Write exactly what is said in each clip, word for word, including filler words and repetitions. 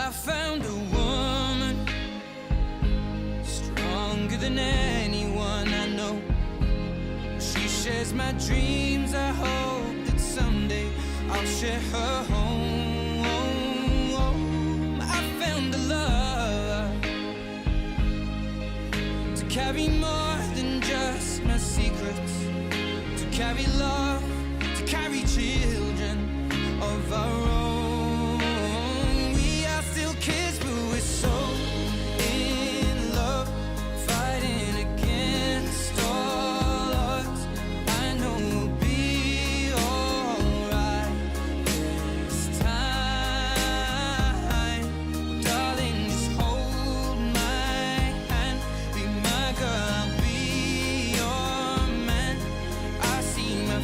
I found a woman stronger than anyone I know. She shares my dreams. I hope that someday I'll share her home. I found a love to carry more than just my secrets, to carry love, to carry children of our own. We are still kids, but we're so in love, fighting against all odds. I know we'll be alright this time. Darling, just hold my hand. Be my girl, I'll be your man. I see my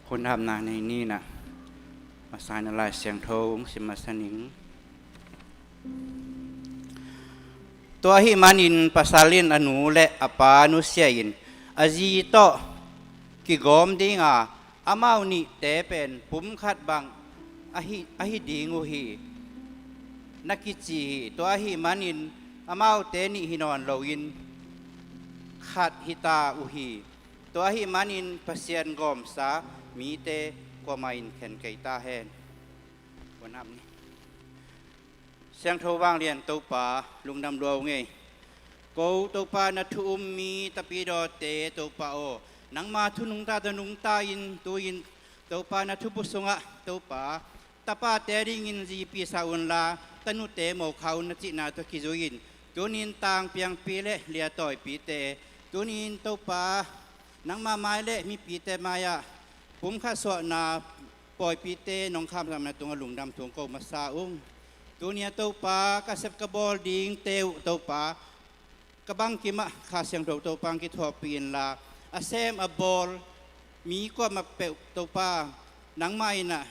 Hun hapna nei ni in ah, masa in ah Lai Siangtho hong sim masa ning. Tua ahih manin pasal in a nu le a pa nusia in a zi tawh kigawm ding a, amau nihte pen pum khat bang ahi, ahi ding uh hi, na kici hi. Tua ahih manin amaute nih hi nawn loin khat hita uh hi. Tua ahih manin Pasian gawmsa mite kuamah in khen kei ta hen. Kuanam ni. Siangtho vanglian Topa, lungdam lua ung ei. Ko Topa, na thu um mi tapidawte Topa aw, nangma thu nungta tawh nungta in tu-in Topa, na thupu sungah Topa, tapate dingin zipi sa unla, tanute mokha un na cihna tawh kizui-in, tuni-in tangpiangpi le liatawipite, tuni-in Topa, nangma mai le mipite mai-ah pumkhat suahna pawipite nong khamsakna tungah lungdam thu ko masa ung. Tuni-a Topa, ka sep ka bawl dingte uh Topa, ka bangkim ah Kha Siangtho Topa hong kithuahpih inla, a sem a bawl mi kuamah peuh Topa, nangmah in ah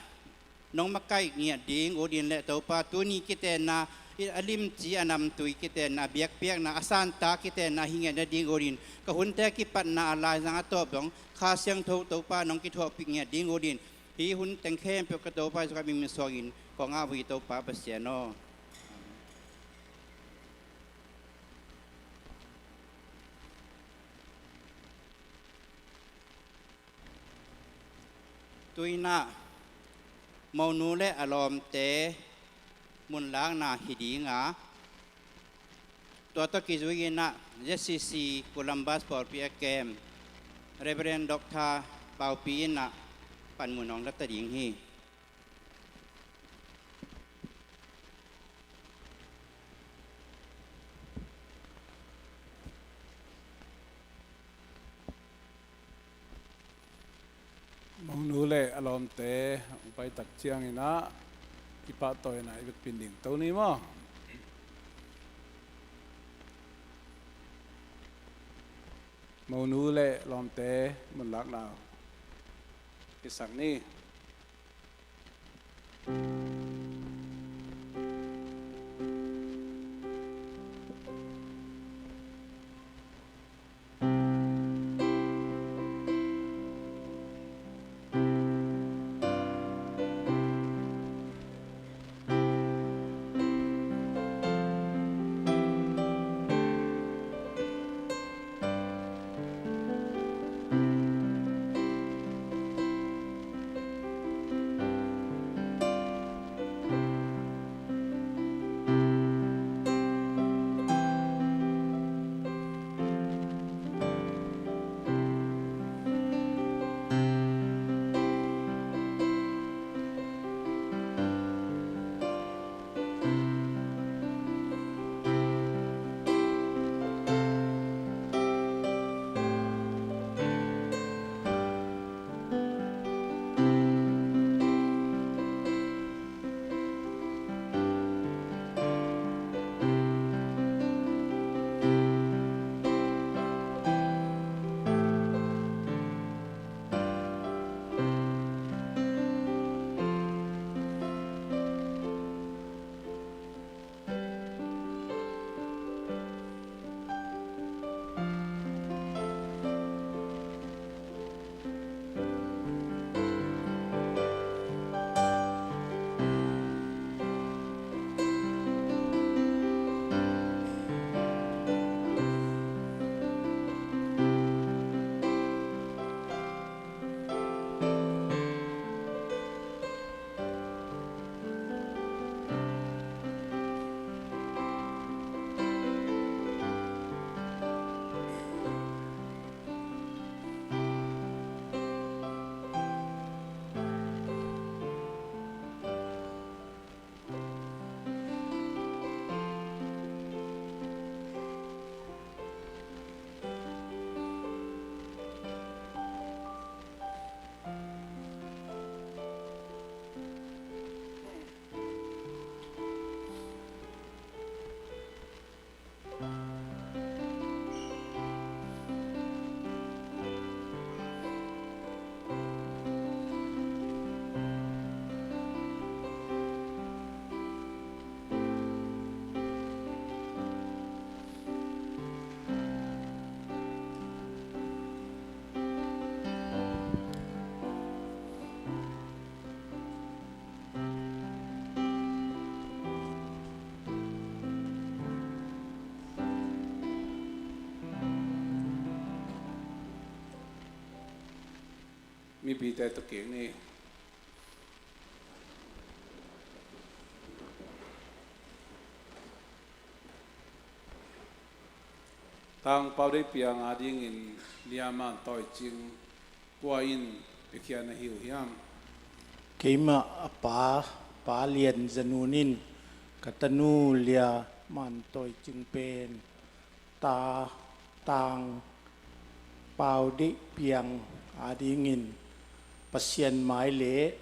nong makaih ngiat ding ut in le Topa, tuni kitenna, a limci a namtui kitenna, a biakpiakna, a santa kitenna hi ngiat nading ut in, ka hunte kipatna a laizang a tawp dong Kha Siangtho Topa nong kithuahpih ngiat ding ut in, hih hun teng khempeuh ka Topa Jesuh Khrih min suangin kong ap uh hi Topa Pasian aw. Tu-in ah monu le a lawmte munlakna hi ding a, tua tawh kizui-in ah Z C C Columbus pawlpi a kem Reverend Doctor Paupi in ah panmun hong la ta ding hi. Monu le a lawmte hong pai tak ciangin ah kipahtawina i vekpin ding to ni maw? Monu le lawmte munlakna i sak ni. Mipite tawh kik ni. Tang Pau Deih Piang adingin Lia Man Tawi Cing kua in piakhia na hi uh hiam? Keimah a pa, Pa Lian Za Nun in ka tanu Lia Man Tawi Cing pen ta, Tang Pau Deih Piang adingin Pasian mai le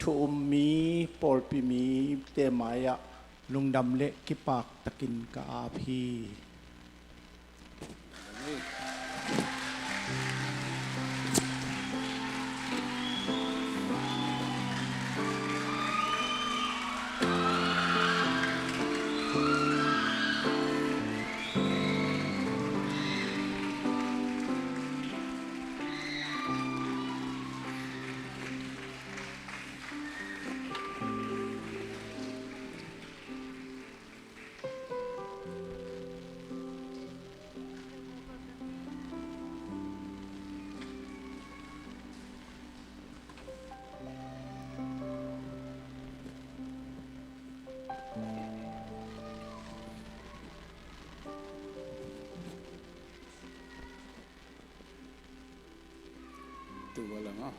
thu um mi, pawlpi mite mai-ah lungdam le kipak takin ka ap hi. Tu bala nga.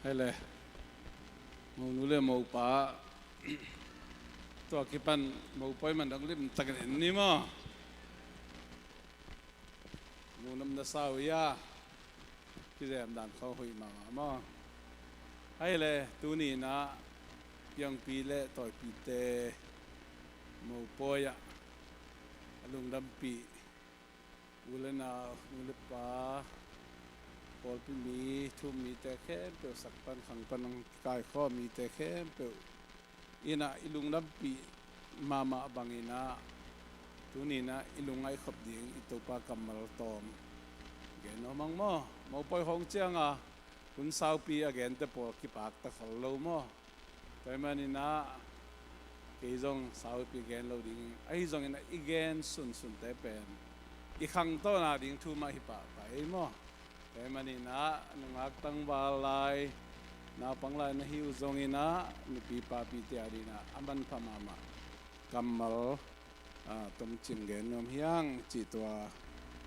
Hei le, monu le mopa, tua kipan mopawi man dang lim takin en ni maw? Lungdam na sa uh ia, kizem dan khawng hoih mahmah maw? Hei le, tuni-in ah piangpi le tawipite mopawi ah a lungdampih u le nau, nu le pa, pawlpi mi, thu um mite khempeuh, sak pan khang pan hong kaikhawm mite khempeuh in ah i lungdampih mahmah bangin ah tuni-in ah i lungngaih khop ding i Topa kammal tawm gen nuam hang maw? Mopawi khawng ciang a hun saupi a gente pawl kipakta khol lo maw? Tua ahih manin ah kei zong saupi gen lo ding, ahi zongin ah i gen sunsunte pen i khangtawna ding thu mah hi pahpah ei maw? Tua ahih manin ah nungak tangval lai, naupang lai na hi uh zongin ah nupi papite adingin ah a manpha mahmah kammal, ah, tomcing gen nuam hi hang cih tua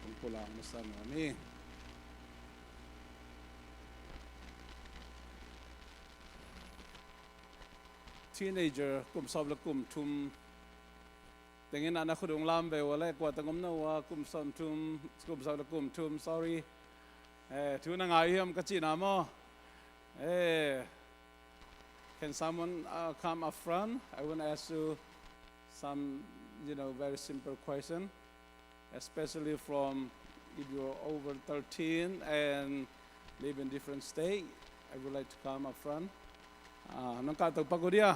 kong pulak masa nuam hi. Teenager, kum sawm le kum thum tengin ah na khut hong lam ve uh a le, kua teng om na uh a, kum sawm thum, kum sawm le kum thum, sorry. Eh, thu na ngai uh hiam ka cihna maw? Eh, can someone, uh, come up front? I want to ask you some, you know, very simple question, especially from if you're over thirteen and live in different state. I would like to come up front. Ah, nang kah to pak uh dia.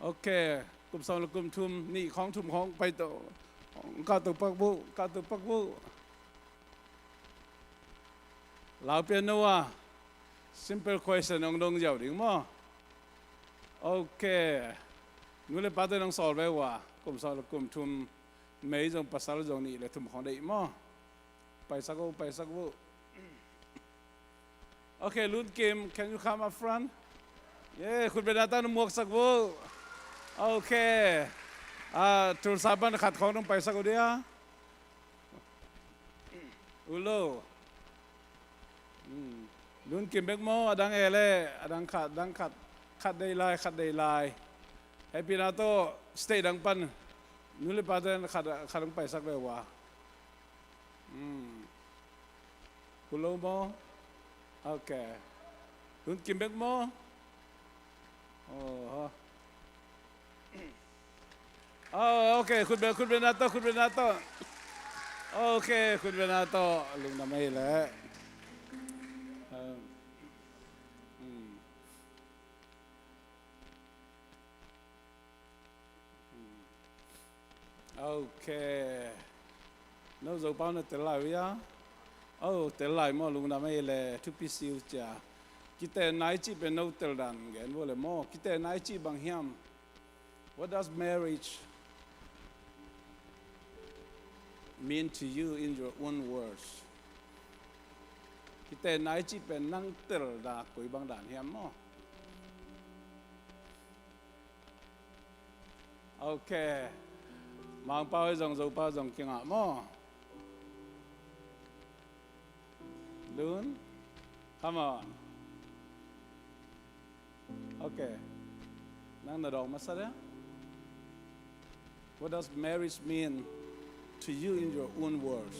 Ok, kum sawm le kum thum, nih khawng thum khawng pai to. Kah to pak uh, kah to pak uh. Lau pian no a, simple question hong dong ziau ding maw? Ok. Nu le pate nong sawl ve uh a, kum sawm le kum thum, mei zong pasal zong nih le thum khawng deih maw? Paisak uh, paisak uh. Ok, Lun Kim, can you come up front? Yeah, khut beng na ta, na muaksak uh. Ok. Ah, Tulsa pan khat khawng nong paisak uh dia. Ulo. Hmm. Lun Kim bek maw, a dang e le, a dang khat, dang khat, khat deih lai, khat deih lai. Happy na tawh, state dang pan nu le pate khat, khat dang paisak ve uh a. Hmm. Ulo maw? Ok. Lun Kim bek maw? Oh. Oh, ok, khut beng, khut beng na tawh, khut beng na tawh. Ok, khut beng na tawh, lungdam ei leh. Um, hmm. Hmm. Ok. No Zopau na tel lai uh ia? Oh, tel lai maw, lungdam ei leh, thupi si uh cia. Kitenna i cih pen no tel dan gen vua le maw. Kitenna i cih bang hiam? What does marriage mean to you in your own words? Kitenna i cih pen nang telna koi bang dan hiam maw? Ok. Mangpau i zong Zopa zong kingah maw? Lun. Come on. Ok. Nang na dawng masa dia. What does marriage mean to you in your own words?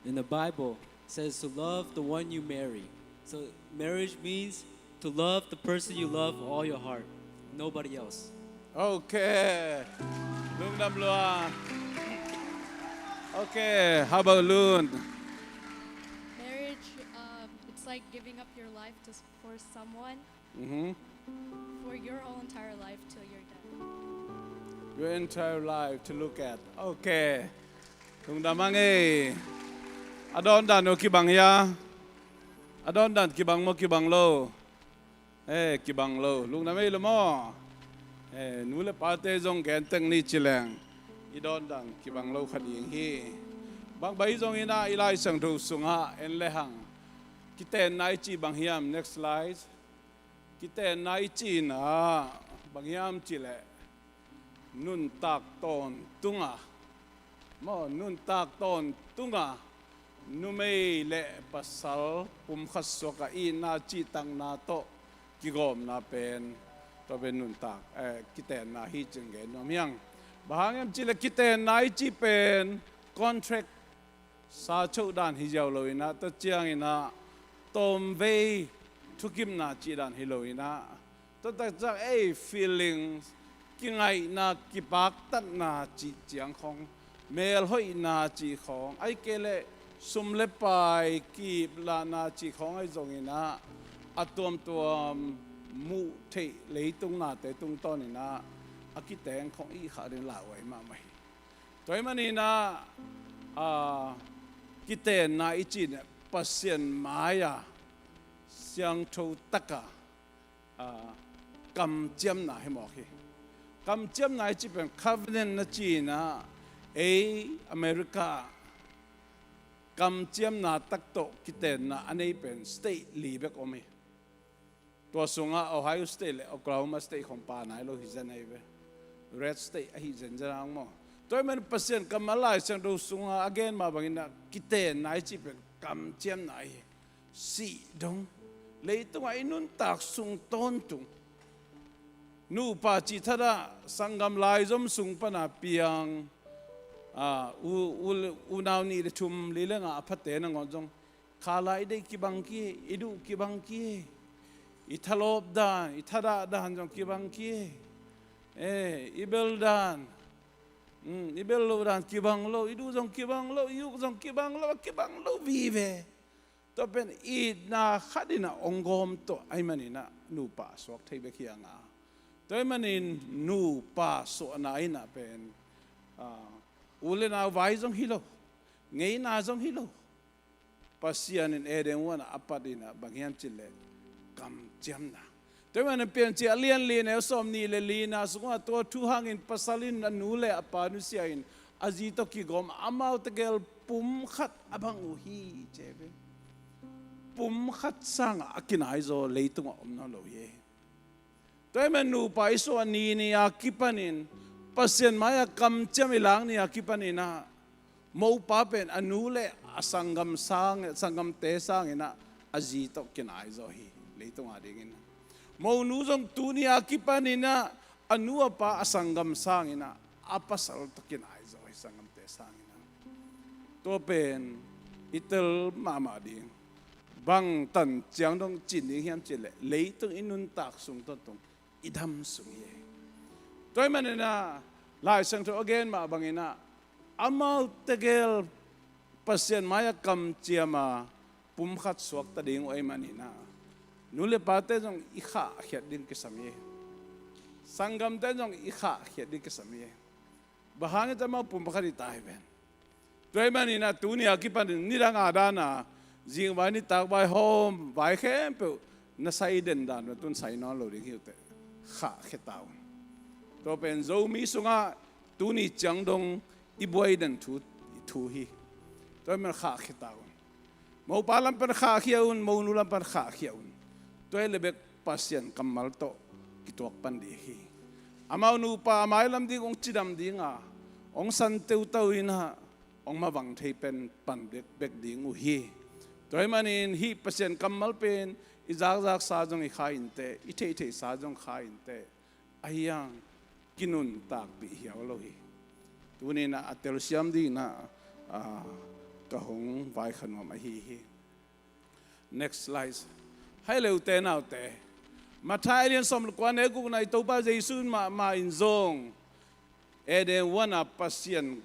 In the Bible, it says to love the one you marry. So marriage means to love the person you love with all your heart, nobody else. Ok. Lungdam lua. Ok. How about Lun? Marriage, um, it's like giving up your life to, for someone Mhm. for your whole entire life till you're dead. Your entire life to look at. Ok. Lungdam a ngei. A dawn dan uh kibang hia? A dawn dan kibang maw kibang lo? Eh, kibang lo. Lungdam ei lo maw? Eh, nu le pate zong gen teng ni ci leng i dawn dan kibang lo kha ding hi. Bang bang hi zongin ah i Lai Siangtho sungah en le hang kitenna i cih bang hiam? Next slide. Kitenna i cihna bang hiam cih leh nuntak tawntunga maw, nuntak tawntunga numei le pasal pumkhat suak a itna cihtakna tawh kigawmna pen, tua pen nuntak, eh, kitenna hi cih gen nuam hi hang. Bang hang hiam cih leh kitenna i cih pen contract sa choh dan hi ziau lo in ah, tua ciangin ah tawmvei thukimna cih dan hi lo in ah, tua tak ciang ei feelings, kingaihna, kipaktatna cih ciang khawng, melhoihna cih khawng, ahih kei leh sum le pai, ki-ip lahna cih khawng ahi zongin ah, a tuamtuam muh theih leitung nate tungtawn in ah a kiteng khawng i khah ding lauhuai mahmah hi. Tua ahih manin ah, ah, kitenna i cih in Pasian mai-ah siangtho tak a, ah, kamciamna hi mawk hi. Kamciamna i cih pen covenant na ci in ah, ei America ah kamciamna tak tawh kitenna a nei pen state li bek om hi. Tua sungah Ohio State le Oklahoma State khawng pha nai lo hi zen ahi ve. Red state ahi zenzen ang maw. Tua ahih manin Pasian kammal Lai Siangtho sungah a gen mah bangin ah kitenna i cih pen kamciamna hi. Sih dong, leitungah i nuntak sung tawntung, nupa cih thadah, sanggam laizom sung pana piang, ah, u, u, unau nih le thum, li le nga a phate nangawn zong khala i deih kibang kei, i duh kibang kei, i thalawp dan, i thadah dan zong kibang kei, eh, i bel dan, um, i bel loh dan kibang lo, i duh zong kibang lo, i uk zong kibang lo, a kibang lo vive. Tua pen itna khat in ah ong gawm tawh ahih manin ah nupa suak thei bek hi hang a. Tua ahih manin nupa suahna in ah pen, ah, u le nau vai zong hi lo, ngeina zong hi lo. Pasian in Eden huan ah a pat in ah bang hiam cih leh kamciamna. Tua ahih manin Piancil a lian li, neu sawmnih le lina sungah tua thu hangin pasal in a nu le a pa nusia in a zi tawh kigawm a, amau tegel pumkhat a bang uh hi ci hi ve. Pumkhat sangah a kinaizaw leitungah om nawn lo hi. Tua ahih manin nupa i suah ni ni a kipanin, Pasian mai-ah kamciam i lak ni a kipanin ah, mopa pen a nu le a sanggam sang, sanggamte sangin ah a zi tawh kinaizaw hi leitung adingin. Monu zong tuni a kipanin ah a nu a pa a sanggam sangin ah a pasal tawh kinaizaw hi, sanggamte sangin ah. Tua pen i tel mahmah ding. Bang tan ciang dong cih ding hiam cih leh leitung i nuntak sung tawntung i dam sung hi. Tua ahih manin ah Lai Siangtho a gen mah bangin ah amau tegel Pasian mai-ah kamciam a pumkhat suakta ding uh ahih manin ah nu le pate zong i khahkhiat ding kisam hi. Sanggamte zong i khahkhiat ding kisam hi. Bang hang hiam cih leh amau pum pakhat hi ta hi ven. Tua ahih manin ah tuni a kipanin nidang a dan a zingvai nitak vaihawm vai khempeuh na sai den dan mah tun sai nawn lo ding hi uh teh. Khahkhia ta un. Tua pen Zomi sungah tuni ciang dong i buai den thu, thu hi. Tua ahih manin khahkhia ta un. Mopa lam pan khahkhia un, monu lam pan khahkhia un. Tua hi leh bek Pasian kammal tawh kituak pan ding hi. Amau nupa a mailam ding hong cidam ding a, hong san teuteu in ah hong mavang thei pen pan bek, bek ding uh hi. Tua ahih manin hih Pasian kammal pen i zakzaksa zong i kha inteh, i theihtheihsa zong kha inteh. Ahi hang kinuntakpih hiau lo hi. Tuni in ah a telsiam dingin ah, ah, ka hong vaikha nuam ahi hi. Next slide. Hai le ute naute. Matthai a lian sawm le kua neu gukna i Topa Jesu in mahmah in zong Eden huan a Pasian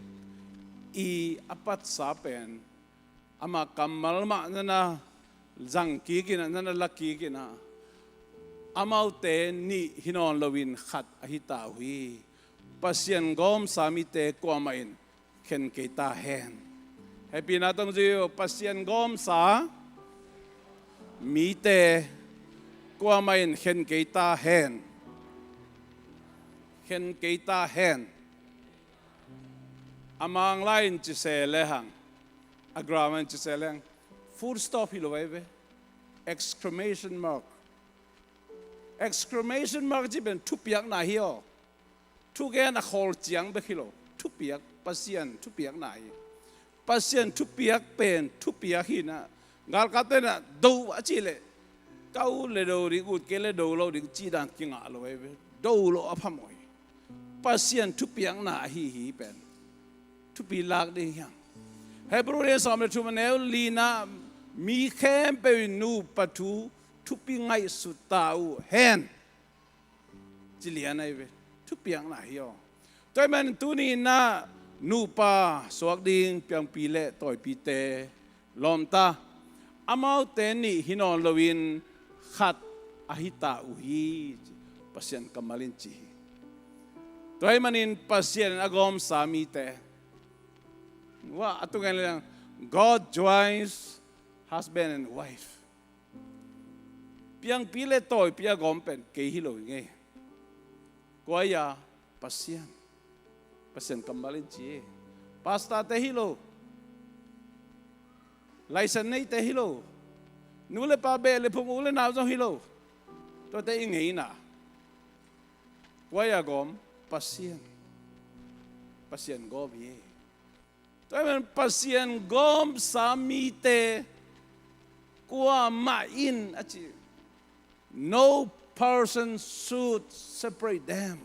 i a patsa pen ama kammal mah na na zang kik in ah, na na la kik in ah, amaute nih hi nawn loin khat ahi ta uh hi. Pasian gawmsa mite kuamah in khen kei ta hen. Hehpihna tawh zui uh, Pasian gawmsa mite kuamah in khen kei ta hen. Khen kei ta hen. A Manglai in ci se lehang, a grammar in ci se lehang, full stop hi lo ahi ve. Exclamation mark. Exclamation mark cih pen thupiakna hi aw. Thugen a khawl ciang bek hi lo. Thupiak, Pasian thupiakna hi. Pasian thupiak pen thupiak hi in ah, galkapte in ah do a cih leh, ka ut le do ding, ut kei le do lo ding cih dan kingah lo ahi ve. Do lo a phamawh hi. Pasian thupiakna ahi hi pen. Thupi lak ding hi hang. Hebrew lian sawm le thum a neu lina, mi khempeuh in nupa thu thupi ngaihsut ta uh hen. Ci lian ahi ve. Thupiakna hi aw. Tua ahih manin tuni in ah nupa suak ding piangpi le tawipite lawm ta. Amaute nih hi nawn loin khat ahi ta uh hi, Pasian kammal in ci hi. Tua ahih manin Pasian a gawmsa mite. Wah, a tu ngen leng, God joins husband and wife. Piangpi le tawipi a gawm pen kei hi lo hi ngei. Kua hi a? Pasian. Pasian kammal in ci hi. Pastor te hi lo. License neite hi lo. Nu le pa beh le phung u le nau zong hi lo. Tuate i ngeina. Kua hi a gawm? Pasian. Pasian gawm hi. Tua ahih manin Pasian gawmsa mite kuamah in a ci. No person should separate them.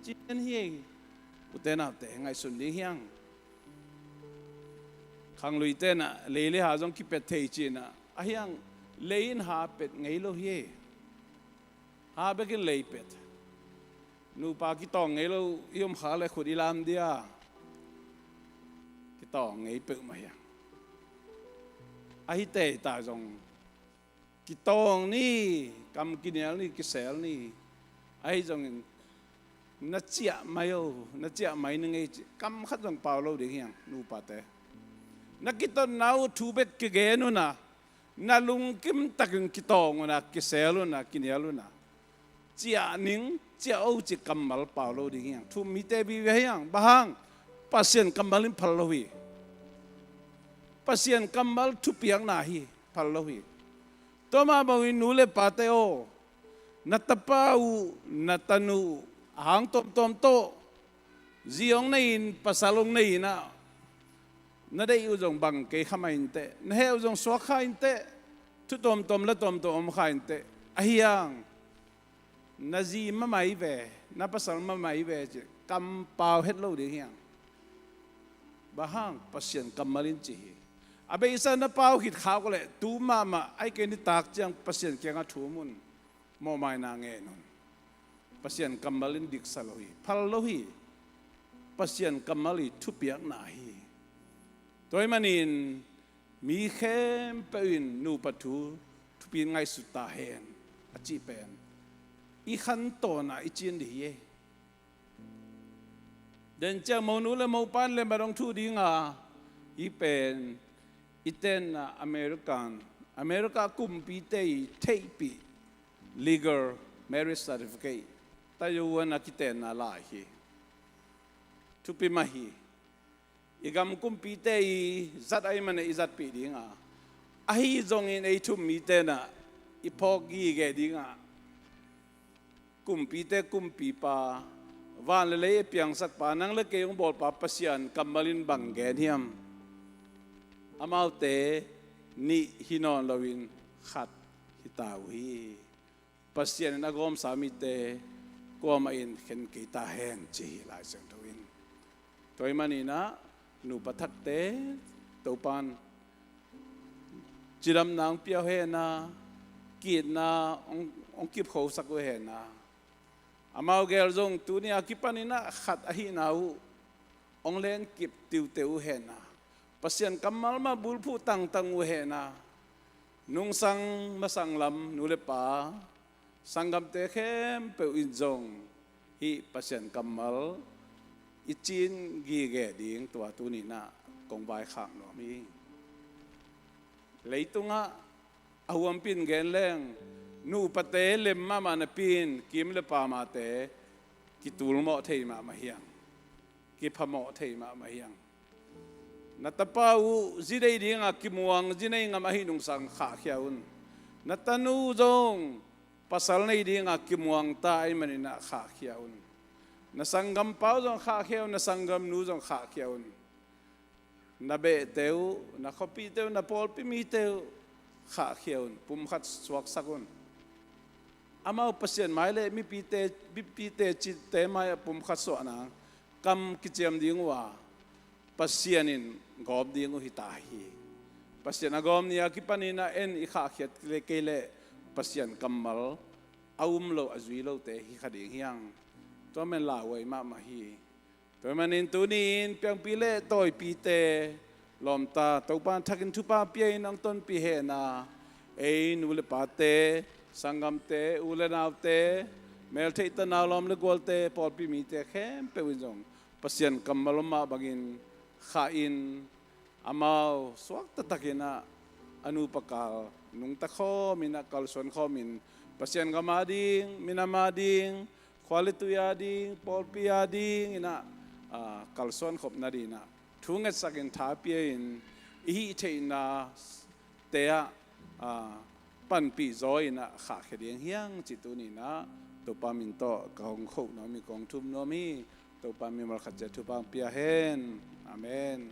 Ci hi. Ute naute ngaihsun ding hi hang. Khangluite in ah lei le ha zong kipet thei ci in ah, ahi hang lei in ha pet ngei lo hi. Ha bekin lei pet. Nupa kitawng ngei lo i om kha le khut i lam dia. Kitawng ngei peuhmah hi hang. Ahi tei ta zong kitawng ni, kam kinial ni, kisel ni. Ahi zongin na ciah mai o, na ciah mai ni ngei ci. Kam khat zong pau lo ding hi hang nupate. Na kitotna uh thu bek kigen un ah, na lungkim takin kitawng un ah, kisel un ah, kinial un ah, ciah ning, ciah o ci kammal pau lo ding hi hang. Thu-um mite vive hi hang. Bang hang? Pasian kammal in phal lo hi. Pasian kammal thupiakna hi, phal lo hi. Tua mah bangin nu le pate aw, na tapa uh, na tanu uh, a hang tuamtuam tawh, zi hong nei in, pasal hong nei in ah, na deih uh zong bang kei kha mah inteh, na heh uh zong suak kha inteh, thu tuamtuam la tuamtuam om kha inteh. Ahi hang na zi mah mai ve, na pasal mah mai ve ci, kam pau het lo ding hi hang. Bang hang? Pasian kammal in ci hi. A beisa na pau khit khak uh leh tu mahmah, ahih kei nitak ciang Pasian kiangah thu-um un. Mawhmaina ngen un. Pasian kammal in diksa lo hi, phal lo hi. Pasian kammal i thupiakna hi. Tua ahih manin mi khempeuh in nupa thu thupi in ngaihsut ta hen a cih pen i khantawn ah i cih ding hi. Den ciang monu le mopan le madong thu dinga, hih pen i tenna American, America kumpite i theihpih legal marriage certificate, Taiwan a kitenna lai hi. Thupi mah hi. I gam kumpite i zat ahih manin i zatpih dinga, ahi zongin ei thu um mite na i phawk gige dinga, kumpite kumpipa, van le lei i piangsakpa, nang le kei hong bawlpa Pasian kammal in bang gen hiam? Amaute nih hi nawn loin khat hi ta uh hi. Pasian in a gawmsa mite kuamah in khen kei ta hen, ci hi Lai Siangtho in. Tua ahih manin ah, nupa thakte Topan cidamna hong pia uh hen a, ki-itna hong, hong kipkhosak uh hen a, amau gel zong tuni a kipanin ah khat ahihna uh hong lenkip tiuteu uh hen a, Pasian kammal mah bulphuh tangtang uh hen a, nungsang masang lam nu le pa, sanggamte khempeuh in zong hih Pasian kammal i cin gige ding tua tuni-in ah kong vaikhak nuam hi. Leitungah a huampi in gen leng, nupate lem mahmah napi-in kim le pamate kitulmawh thei mahmah hi hang, kiphamawh thei mahmah hi hang. Na tapa uh zi nei dinga kimuang, zi nei ngam ahih nungsang khahkhia un. Na tanu zong pasal nei dinga kimuang ta ahih manin ah khahkhia un. Na sanggampa uh zong khahkhia un, na sanggamnu zong khahkhia un. Na behte uh, na khuapihte uh, na pawlpi mite uh khahkhia un, pumkhat suaksak un. Amau Pasian mai le mipite, mipite cite mai-ah pumkhat suahna kam kiciam ding uh a, Pasian in gawm ding uh hi ta hi. Pasian a gawm ni a kipanin ah en i khahkhiat le kei leh Pasian kammal a um lo, a zui lote hi kha ding hi hang. Tua man lauhuai mahmah hi. Tua manin tuni-in piangpi le tawipite lawmta, Topa thakin thupha pia-in hong tonpih hen a, ei nu le pate, sanggamte, u le naute, meltheih tanau lawm le gualte, pawlpi mite khempeuh in zong Pasian kammal om mah bangin khah in, amau suak taktakin ah a nupa kal nungta khawmin ah kalsuan khawmin, Pasian gam ading, minam ading, khua le tui ading, pawlpi adingin ah, aa, kalsuan khop nadingin ah thu ngetsakin tha pia-in i hih theihnate ah, aa, panpih zaw-in ah khahkhia ding hi hang cih tuni-in ah Topa min tawh ka hong kho nuam hi, ka hong thum nuam hi. Topa mimal khat ciat thupha hong pia hen. Amen.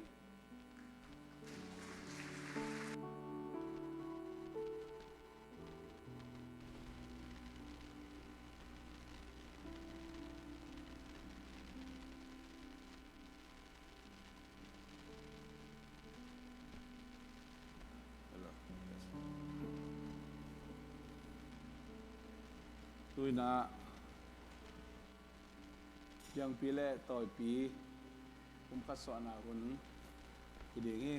Tu-in ah piangpi le tawipi pumkhat suahna hun hi ding hi.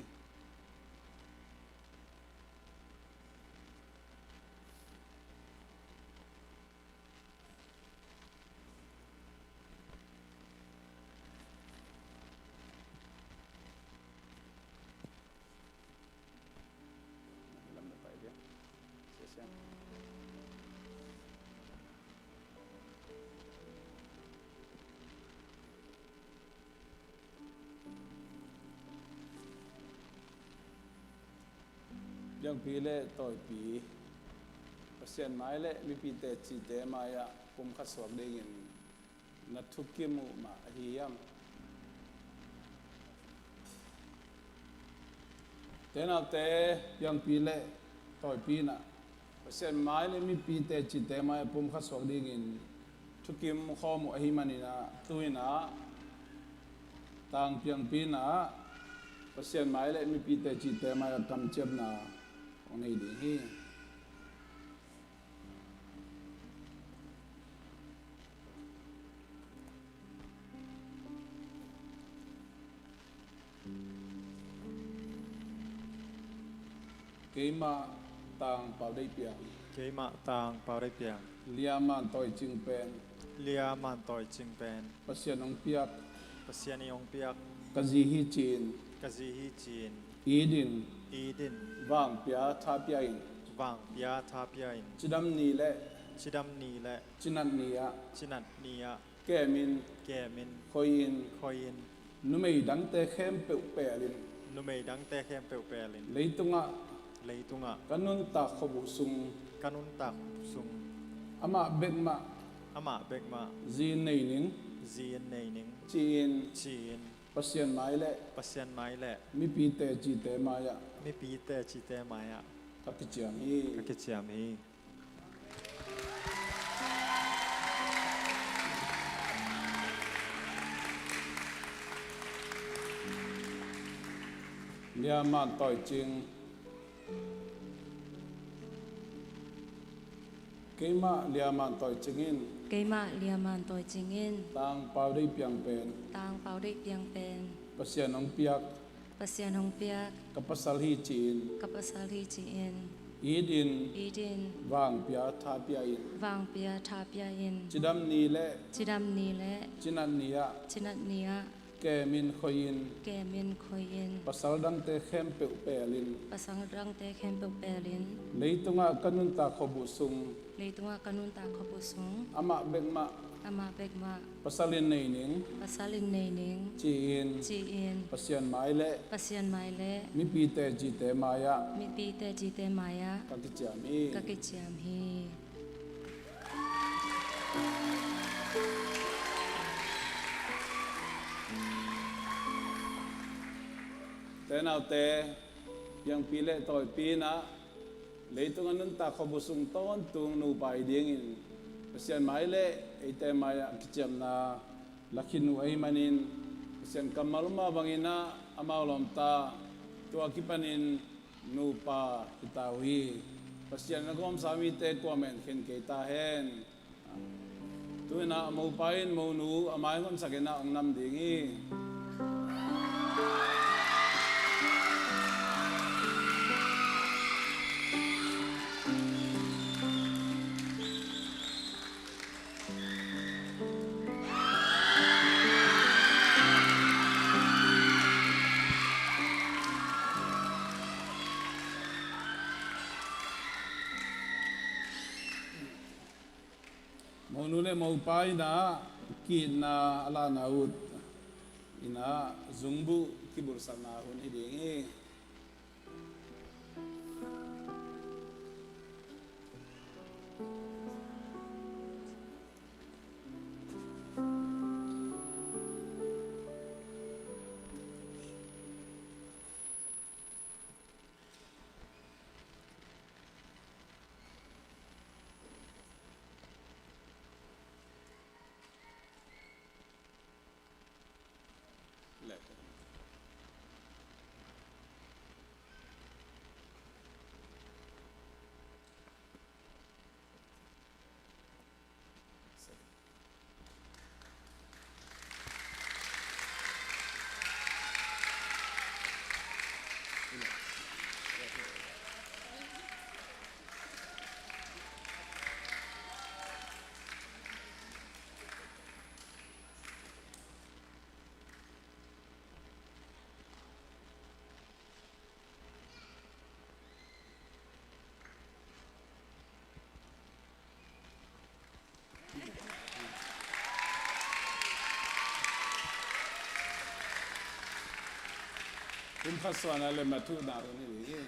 Piangpi le tawipi, Pasian mai le mipite cite mai-ah pumkhat suak dingin na thukim uh mah ahi hiam? Tenaute, piangpi le tawipi in ah Pasian mai le mipite cite mai-ah pumkhat suak dingin thukim khawm uh ahih manin ah, tu-in ah tang piangpi in ah Pasian mai le mipite cite mai-ah kamciamna hong nei ding hi. Keimah Tang Pau Dei Piang. Keimah Tang Pau Dei Piang. Lia Man Tawi Cing Pen. Lia Man Tawi Cing Pen. Pasian hong piak Pasian in hong piak. Ka zi hi ci-in. Ka zi hi ci-in. It in. It in. Vangpia tha pia in. Vangpia tha pia in. Cidam ni le. Cidam ni le. Cinat ni ah. Cinat ni ah. Kemin. Kemin. Khoi in. Khoi in. Numei dangte khempeuh pelin. Numei dangte khempeuh pelin. Leitungah. Leitungah. Ka nuntak khuabu sung. Ka nuntak sung. Amah bekmah. Amah bekmah. Zi in nei ning. Zi in nei ning. Ci-in. Ci-in. Pasian mai le. Pasian mai le. Mipi tecite mai-ah. Mipi tecite mai-ah. Ka kiciam hi. Ka kiciam hi. Lia Man Toi Cing. Keimah Lia Man Toi Cing in. Keimah Lia Man Toi Cing in. Tangpau deih piang pen. Tangpau deih piang pen. Pasian hong piak. Pasian hong piak. Ka pasal hi ci-in. Ka pasal hi ci-in. It in. It in. Vangpia tha pia in. Vangpia tha pia in. Cidam ni le. Cidam ni le. Cinat ni ah. Cinat ni ah. Kemin khoi in. Kemin khoi in. Pasal dangte khempeuh pelin. Pasal dangte khempeuh pelin. Leitungah ka nuntak khuabu sung. Leitungah ka nuntak khuabu sung. Amah bekmah. Amah bekmah. Pasal in nei ning. Pasal in nei ning. Ci-in. Ci-in. Pasian mai le. Pasian mai le. Mipi tecite mai-ah. Mipi tecite mai-ah. Ka kiciam hi. Ka kiciam hi. Tenaute, piangpi le tawipi in ah, leitung a nuntak khuabu sung tawntung nupa i dingin Pasian mai le eite mai-ah kiciamna la khin uh ahih manin, Pasian kammal mah bangin ah amau lawmta, tua kipanin nupa hi ta uh hi. Pasian in a gawmsa mite kuamah in khen kei ta hen. Tu-in ah mopa in monu a mai honsak in ah hong nam ding hi. Monu le mopa in ah ki-itna a lahna ut in ah zungbuh kibulsakna hun hi ding hi. Kum khat suahna le mathuhna hun hi ding hi.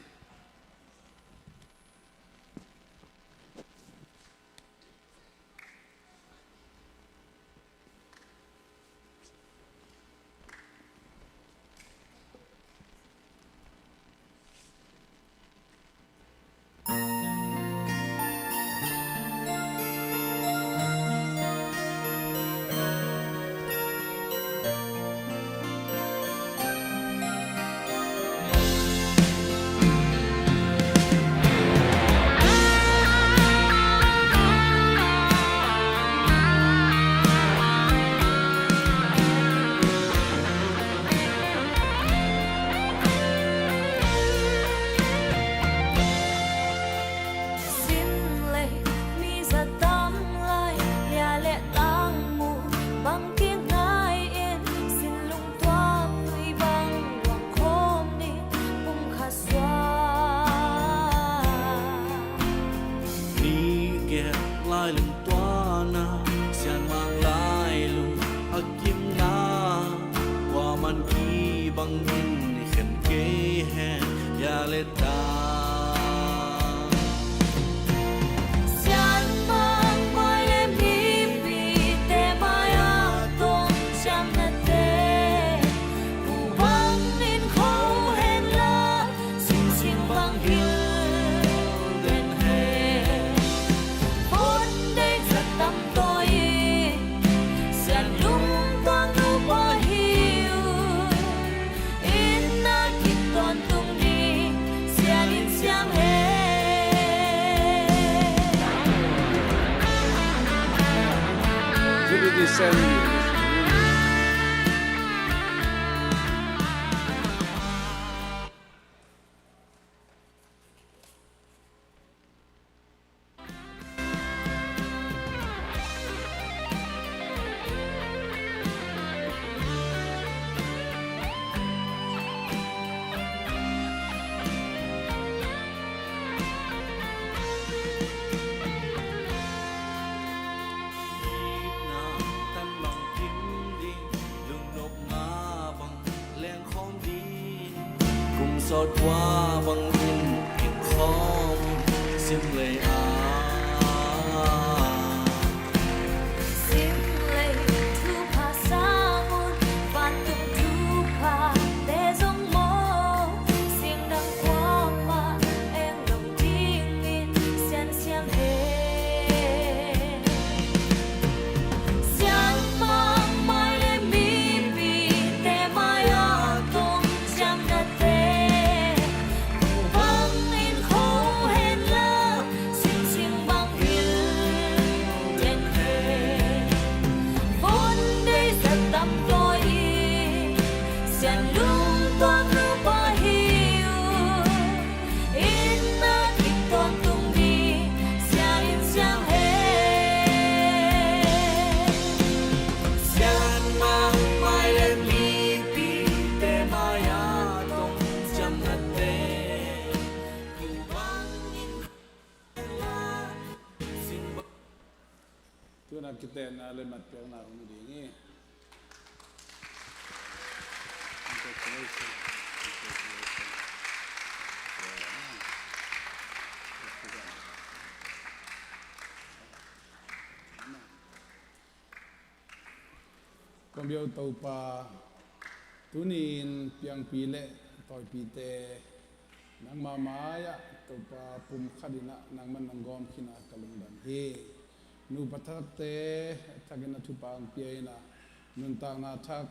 Lungtuana, sianmang lai lung a kimna, tua man kibangin i khen kei hen, ya le ta. Sianmang mai le mipite mai-ah tong ciamnate, pu bangin kho hen la, singsing bang gil den hen. Phone deih zat tam tawi, sian lungtuak nupa hi uh. Inn ah kip tawntung ding sian in siang hen. Leng khawm ding kum sawt kua bangin in khawm sim lei a. Sim lei thupha sang un, vantung thuphate zong maw, sing dang kuamah eng lo dingin sian siam hen. Sianmang mai le mipite mai-ah tong ciamnate, pu bangin kho hen la, singsing bang gil den hen. Phone deih zat tam tawi, sian lungtuak nupa hi uh. Inn ah kip tawntung ding sian in siang hen. Sianmang mai le mipite mai-ah tong ciamnate, pu bangin Tu-in a kitehna le matpiakna hong ding hi. Congratulations. Congratulations. Kong biak Topa, tuni-in piangpi le tawipite nangma mai-ah Topa pumkhat in ah nangman nong gawm khin a ka lungdam hi. Nupa thakte thakin a thupha hong pia in ah, nuntakna thak,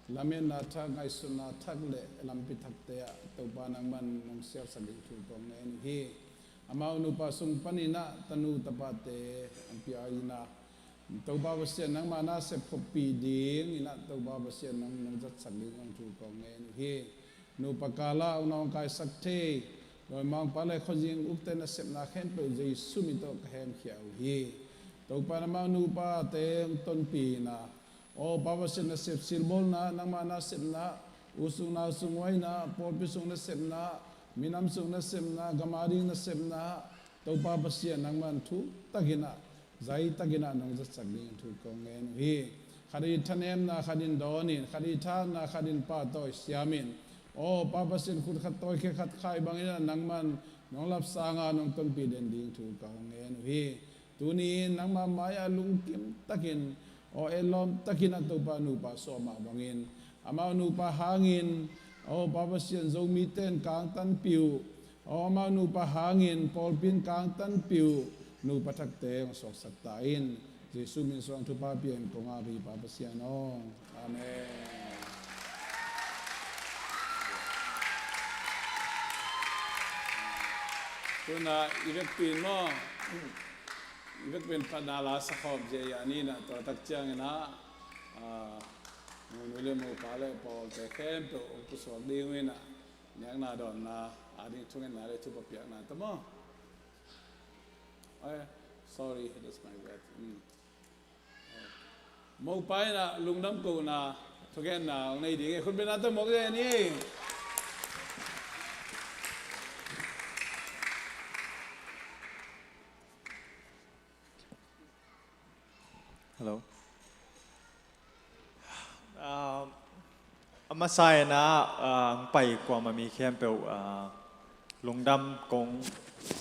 lametna thak, ngaihsutna thak le lampi thakte ah Topa nangman nong sialsak ding thu kong ngen uh hi. Amau nupa sung panin ah tanu tapate hong pia in ah, Topa Pasian nangma nasep khoppih dingin ah Topa Pasian nang nong zatsak ding hong thu kong ngen uh hi. Nupa kal ah hong nawngkaisak thei dawimangpa le khuazing ukte nasepna khempeuh Jesu min tawh ka hemkhia uh hi. Topa in amau nupate hong tonpih in ah, aw Pa Pasian, nasep silbawlna, nangma nasepna, u sung nau sung huaina, pawlpi sung nasepna, minam sung nasepna, gam a ding nasepna, Topa Pasian nangman thuk takin ah, zai takin ah nong zatsak ding thu kong ngen uh hi. Khat in thanemna, khat in dawn in, khat in thahatna, khat in pahtawi siam in, aw Pa Pasian, khut khat tawi khe khat khai bangin ah nangman nong lapsang a nong tonpih den ding thu kong ngen uh hi. Tuni-in nangma mai-ah lungkim takin, aw etlawm takin a Topa nupa suah mah bangin, amau nupa hangin, aw Pa Pasian, Zomite in kangtanpih uh, aw amau nupa hangin pawlpi in kangtanpih uh, nupa thakte hong suaksak ta in. Jesu min suang thupha pia in kong ap hi Pa Pasian aw. Amen. Tu-in a i vekpi in maw, i vekpi in phatna la sakhawm zia i a ni in ah, tua tak ciangin ah, a, monu le mopa le pawlte khempeuh hong pusuak ding uh in ah, niakna dawnna a ding thungetna le thupha piakna ta maw. Ai, sorry, that's my bad. Mm. Mopa in ah lungdam kohna thugenna hong nei ding hi. Khut beng a tawh mawk zia ni. Hello. Ah, a masa in ah, ah, hong pai kuamah mi khempeuh, ah, lungdam kong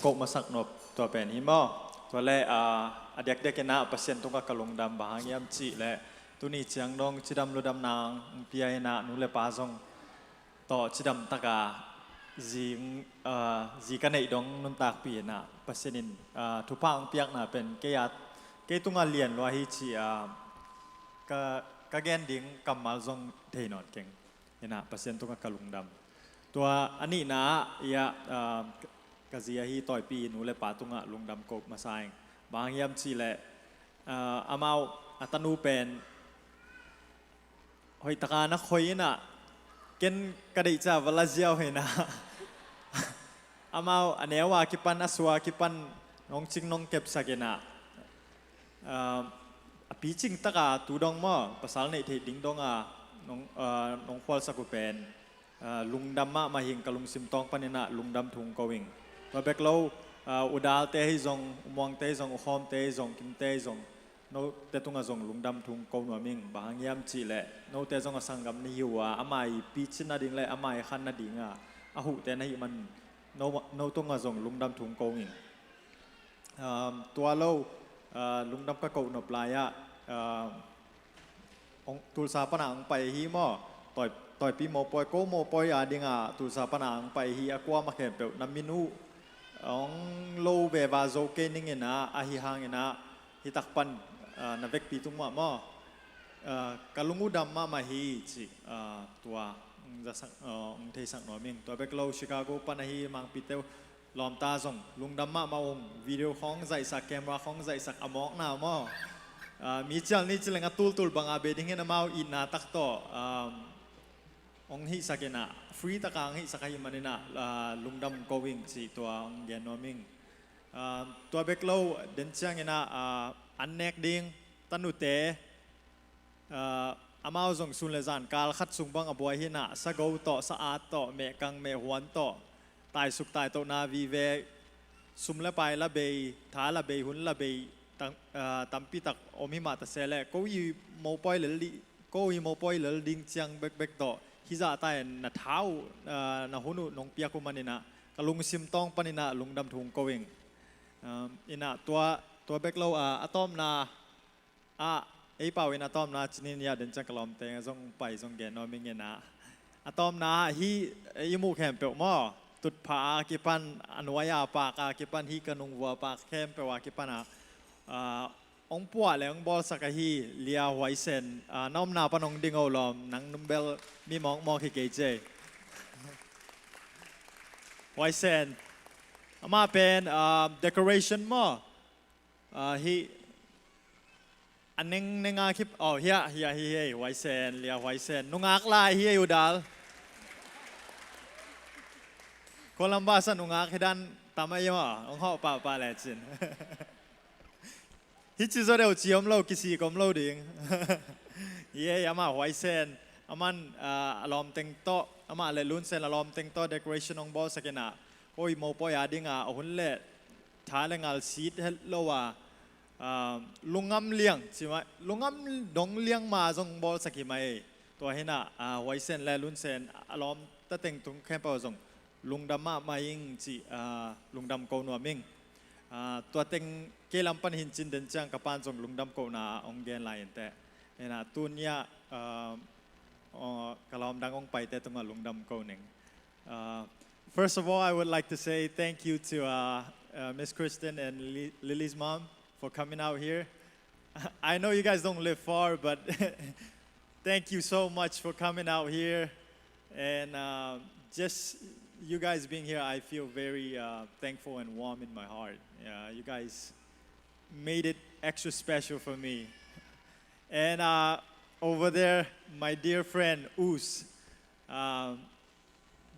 koh masak nop tua pen hi maw. Tua leh, ah, a diakdiak in ah Pasian tungah ka lungdam, bang hang hiam cih leh tuni ciang dong cidam ludam nang hong pia in ah nu le pa zong tawh cidam taka zi, ah, zi ka neih dong nuntakpih in ah Pasian in, ah, thupha hong piakna pen kei a, kei tungah lian lua hi ci, ah, ka, ka gen ding kammal zong thei nawn keng. In ah Pasian tungah ka lungdam. Tua a nihna ah, ah, ka zi ahi Tawipi nu le pa tungah lungdam koh masa ing. Bang hang hiam cih leh, ah, amau a tanu pen hoih taka na khoi in ah, ken ka deih ciang va la ziau hi in ah. Amau a neu a kipan, a sua a kipan nong cing nong kepsak in ah, ah, a picing taka tu dong maw, pasal neih theih ding dong a nong, ah, nong khualsak uh pen, ah, lungdam mahmah hi ing. Ka lungsim tawng panin ah lungdam thu hong ko ing. Tua bek lo, ah, U Dalte hi zong, U Muangte hi zong, U Khawmte hi zong, Kimte hi zong, note tungah zong lungdam thu hong ko nuam ing. Bang hang hiam cih leh note zong a sanggam na hi uh a, ama i picin nading le ama i khan nading a a huhte na hih man, no, no tungah zong lungdam thu hong ko ing. Um, tua lo, uh, lungdam ka koh nop lai ah, uh, hong, Tulsa pana hong pai hi maw. Tawi, Tawipi mopawi, ko mopawi a dingah Tulsa pana hong pai hi, a kuamah khempeuh na min uh hong lo veva zo kei ning in ah, ahi hangin ah hih tak pan, ah, na vekpi tung mah maw. Ah, ka lung uh dam mahmah hi ci, ah, tua hong zasak, ah, hong theisak nuam ing. Tua bek lo Chicago pan ahi Mangpite uh lawmta zong lungdam mahmah ung. Video khawng zaihsak, camera khawng zaihsak, a mawkna maw. Ah, mi cial ni ci leng a tultul banga bei ding hi in, amau itna tak tawh, ah, hong hihsak in ah, free taka hong hihsak ahih manin ah, ah, lungdam ko ing ci tua hong gen nuam ing. Ah, tua bek lo, den ciangin ah, ah, an nek ding tanute, ah, amau zong sun le zan kal khat sung bang a buai hi in ah, sago tawh, sa-at tawh, mehkang mehhuan tawh, taisuk taitohna vive, sum le pai la bei, tha la bei, hun la bei, tam, ah, tampi tak om hi mah ta se leh, ko i mopawi lel ding, ko i mopawi lel ding ciang bekbek tawh hih zahta in na tha uh, ah, na hun uh nong piak uh manin ah, ka lungsim tawng panin ah lungdam thu hong ko ing. Um, in ah tua, tua bek lo, ah, a tawpna ah, ei pau in a tawpna cinin ah, den ciang ka lawmte zong pai zong gen nuam ing in ah. A tawpna ah hih i muh khempeuh maw, tutphah a kipan, a nuai a pak a kipan, hih ka nungvua pak khempeuh a kipan ah, ah, hong puah le hong bawlsak ahi Lia Huai Sen, ah, na omna pan hong ding o lawm, nang nungbel mi mawkmawk hi kei ci ei. Huai Sen, amah pen, ah, decoration maw, ah, hih a nengneng a kip, oh, hiah, hiah, hi hei, Huai Sen, Lia Huai Sen. Nungak lai hi hei, U Dal. Columbus ah nungak hi dan tam ahi maw, hong hawh pahpah lecin. Hih ci zaw deuh ci om lo, kisik om lo ding. Hi hei, amah Huai Sen, aman, ah, a lawmteng tawh, amah le Lun Sen a lawmteng tawh decoration hong bawlsak in ah, ko i mopawi a dingah a hun le tha le ngal sit het lo a, ah, lungngam liang, ci mah, lungngam dong liang ma zong bawlsak hi mah ei. Tua hi in ah, ah, Huai Sen le Lun Sen a lawmta teng tung khempeuh zong lungdam mahmah ing ci, ah, lungdam ko nuam ing. Ah, tua teng kei lam pan hi in cin, den ciang ka pan zong lungdam kohna hong gen lai in teh. Hi in ah tuni ah, ah, aw, ka lawm dang hong paite tungah lungdam ko ning. Uh, first of all, I would like to say thank you to, uh, uh, Miss Kristen and Li-, Lily's mom for coming out here. I know you guys don't live far, but thank you so much for coming out here. And, uh, just you guys being here, I feel very, uh, thankful and warm in my heart. Yeah, you guys made it extra special for me. And, uh, over there, my dear friend, Us. Um,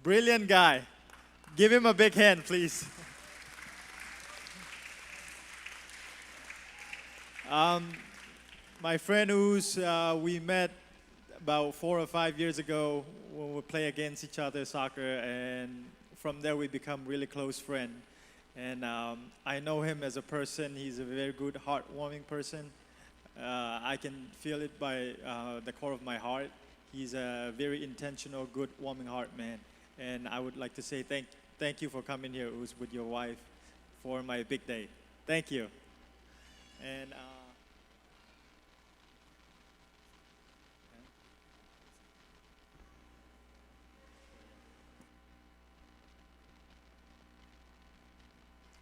brilliant guy. Give him a big hand, please. Um, my friend Us, uh, we met about four or five years ago when we play against each other soccer, and from there we become really close friend. And, um, I know him as a person. He's a very good, heartwarming person. Uh, I can feel it by uh, the core of my heart. He's a very intentional, good, warming heart man. And I would like to say thank, thank you for coming here, Us, with your wife for my big day. Thank you. And uh,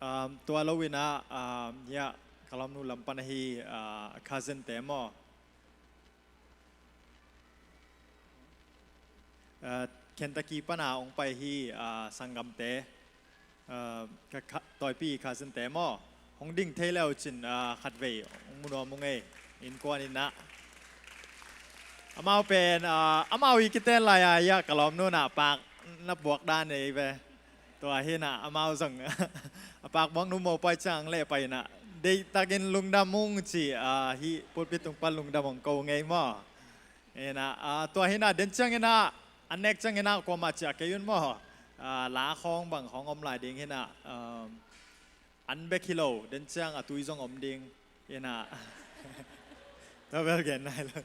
Um, tua lo in ah, um, hiah ka lawmnu lam pan ahi, uh, cousin te maw? Uh, Kentucky pan a hong pai hi, uh, sanggamte. Uh, ka, ka, Tawipi cousin te maw? Hong ding thei le uh cin, uh, khatvei hong mu nuam ung ei. Innkuan in ah. Amau pen, uh, amau i kiten lai a, hiah ka lawmnu in ah pak na buak dan ei ve. Tua hi in ah amau zong a pak buak nu maw, pai ciang leh pai in ah deihtakin lungdam ung ci, ah, hih pulpit tung pan lungdam hong ko ngei maw. In ah, ah, tua hi in ah den ciang in ah, an nek ciang in ah kuamah ciah kei un maw. Ah, la khawng bang khawng om lai ding hi in ah, um, an bek hi lo, den ciang a tui zong om ding. In ah. Tua bel gen nai lo.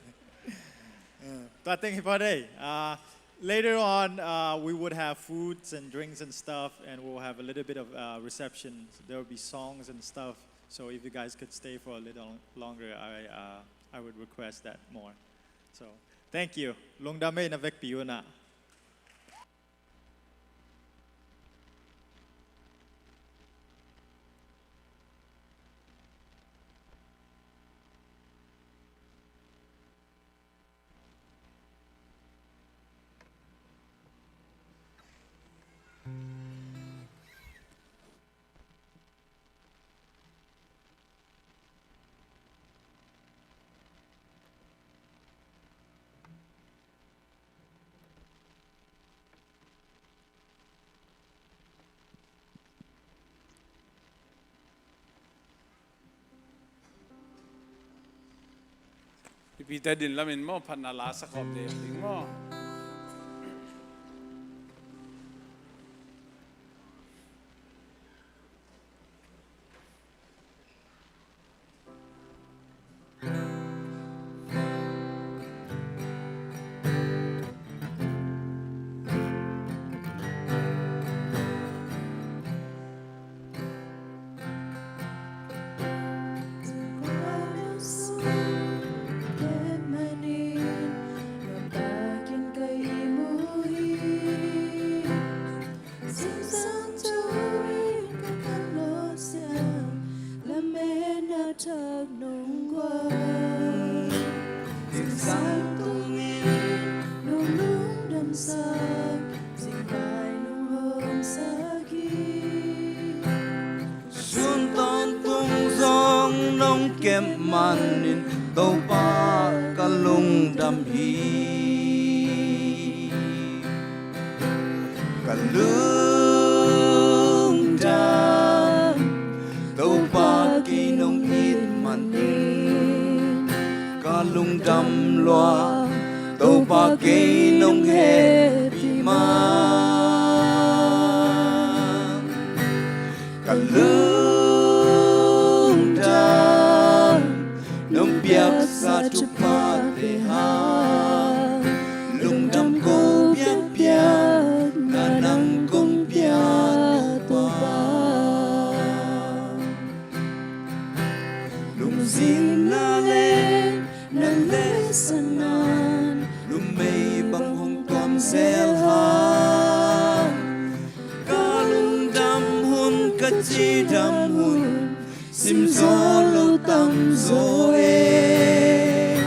Uh, tua teng hi pah dei. Uh, later on, uh, we would have foods and drinks and stuff, and we'll have a little bit of, uh, reception. There will be songs and stuff. So if you guys could stay for a little longer, I, uh, I would request that more. So, thank you. Lungdam ei, na vekpi un ah. I Peter din lamin maw, phatna la sa khawm ding maw. Zingsang tung in ka kan lo siang, lamen a thak nong guan. Zingsang tung in nong lungdamsak, zingvai nong hawmsak hi. Sun tawntung zong nong kep manin Topa ka lungdam hi. Ka lungdam, Topa kei nong it manin ka lungdam lua, Topa kei nong hehpih man. Ka lungdam, nong piaksa thuphate hang lungdam ko piakpiak, na nang kong piak Topa. Lungzinna le na lehsan man, numei bang hong tuam zel hang. Ka lungdam hun, ka cidam hun, sim zaw lo tam zaw e.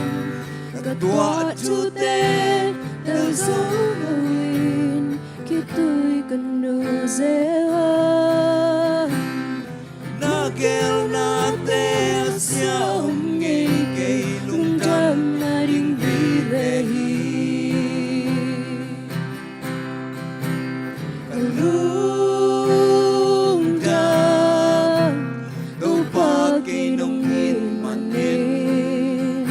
Ka tuah thute tel zo loin, khitui ka nu zel a. Na gelnate a sia om ngei kei, lungdam na ding hi ve hi. Ka lungdam, Topa kei nong it manin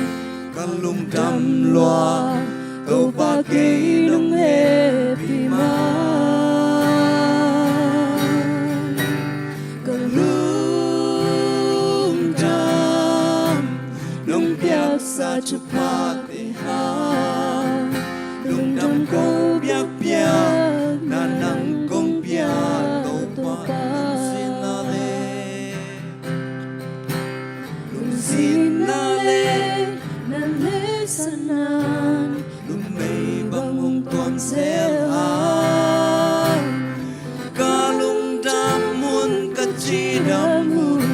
ka lungdam lua, Topa kei nong hehpih man. Sa thuphate hang lungdam kong piakpiak, na nang kong pia Topa. Lungsinna le, lungsinna le, na le sanan, numei bang hong tuam zel hang. Ka lungdam hun, ka cidam hun,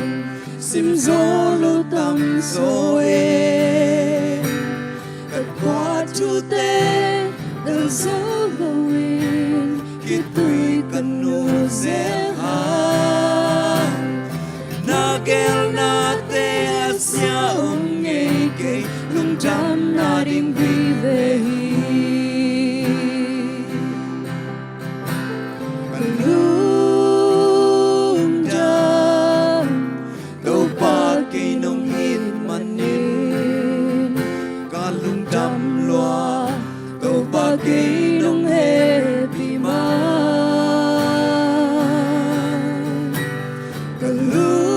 sim zo lo tam zaw e. Ka guah thute del zo loin, khitui ka nu zel hang. Na gelnate a sia om ngei kei, lungdamna ding vive hi. Ka lungdam, Topa kei nong it manin, ka lungdam lua, Topa kei nong hehpih man. Ka lungdam,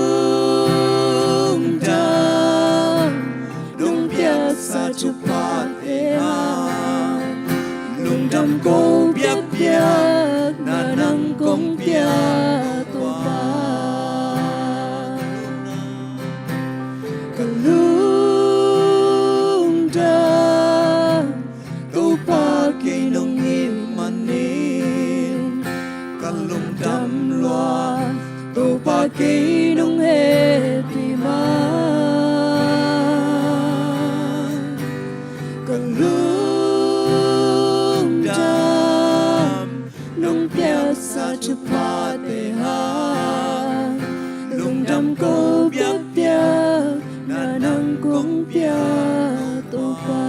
nong piaksa thuphate hang lungdam kong piakpiak, na nang kong pia Topa. Ka lungdam, Topa kei nong it manin, ka lungdam lua, Topa kei nong hehpih man. Ka lungdam, nong piaksa thuphate hang lungdam kong piakpiak, na nang kong pia Topa.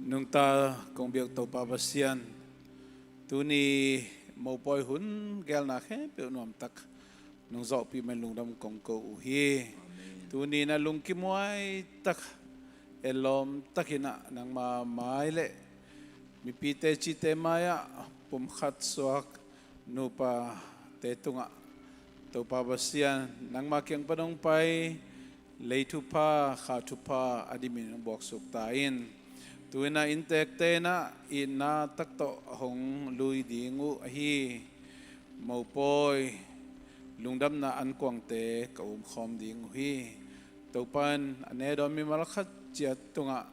Nungta kong biak Topa Pasian, tuni mopawi hun gelna khempeuh nuamtak nong zawhpih man lungdam kong ko uh hi. Tuni na lungkimhuai tak, elawm takin ah nangma mai le mipite cite mai-ah pumkhat suak nupate tungah, Topa Pasian, nangma kiang pan hong pai lei thupha, kha thupha a dimin hong buaksuk ta in. Tu-in ah inntekte in ah itna tak tawh hong lui ding uh ahi mopawi lungdamna ankuangte ka umkhawm ding uh hi. Topa in a nedawn mimal khat ciat tungah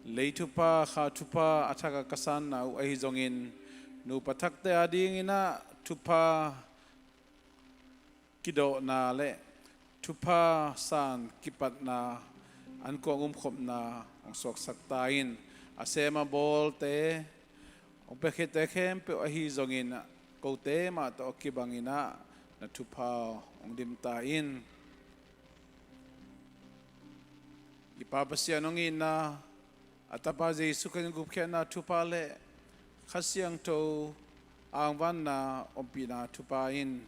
lei thupha, kha thupha a thak a ka sanna uh ahi zongin, nupa thakte a dingin ah thupha kidawhna le thupha san kipatna ankuang umkhopna hong suaksak ta in. A sem a bawlte hong piakhiate khempeuh ahi zongin, kote mah tawh a kibangin ah na thupha hong dim ta in. I Pa Pasian hong itna, a Tapa Jesu Khrih gupkhiatna thupha le Kha Siangtho angvanna ompihna thupha in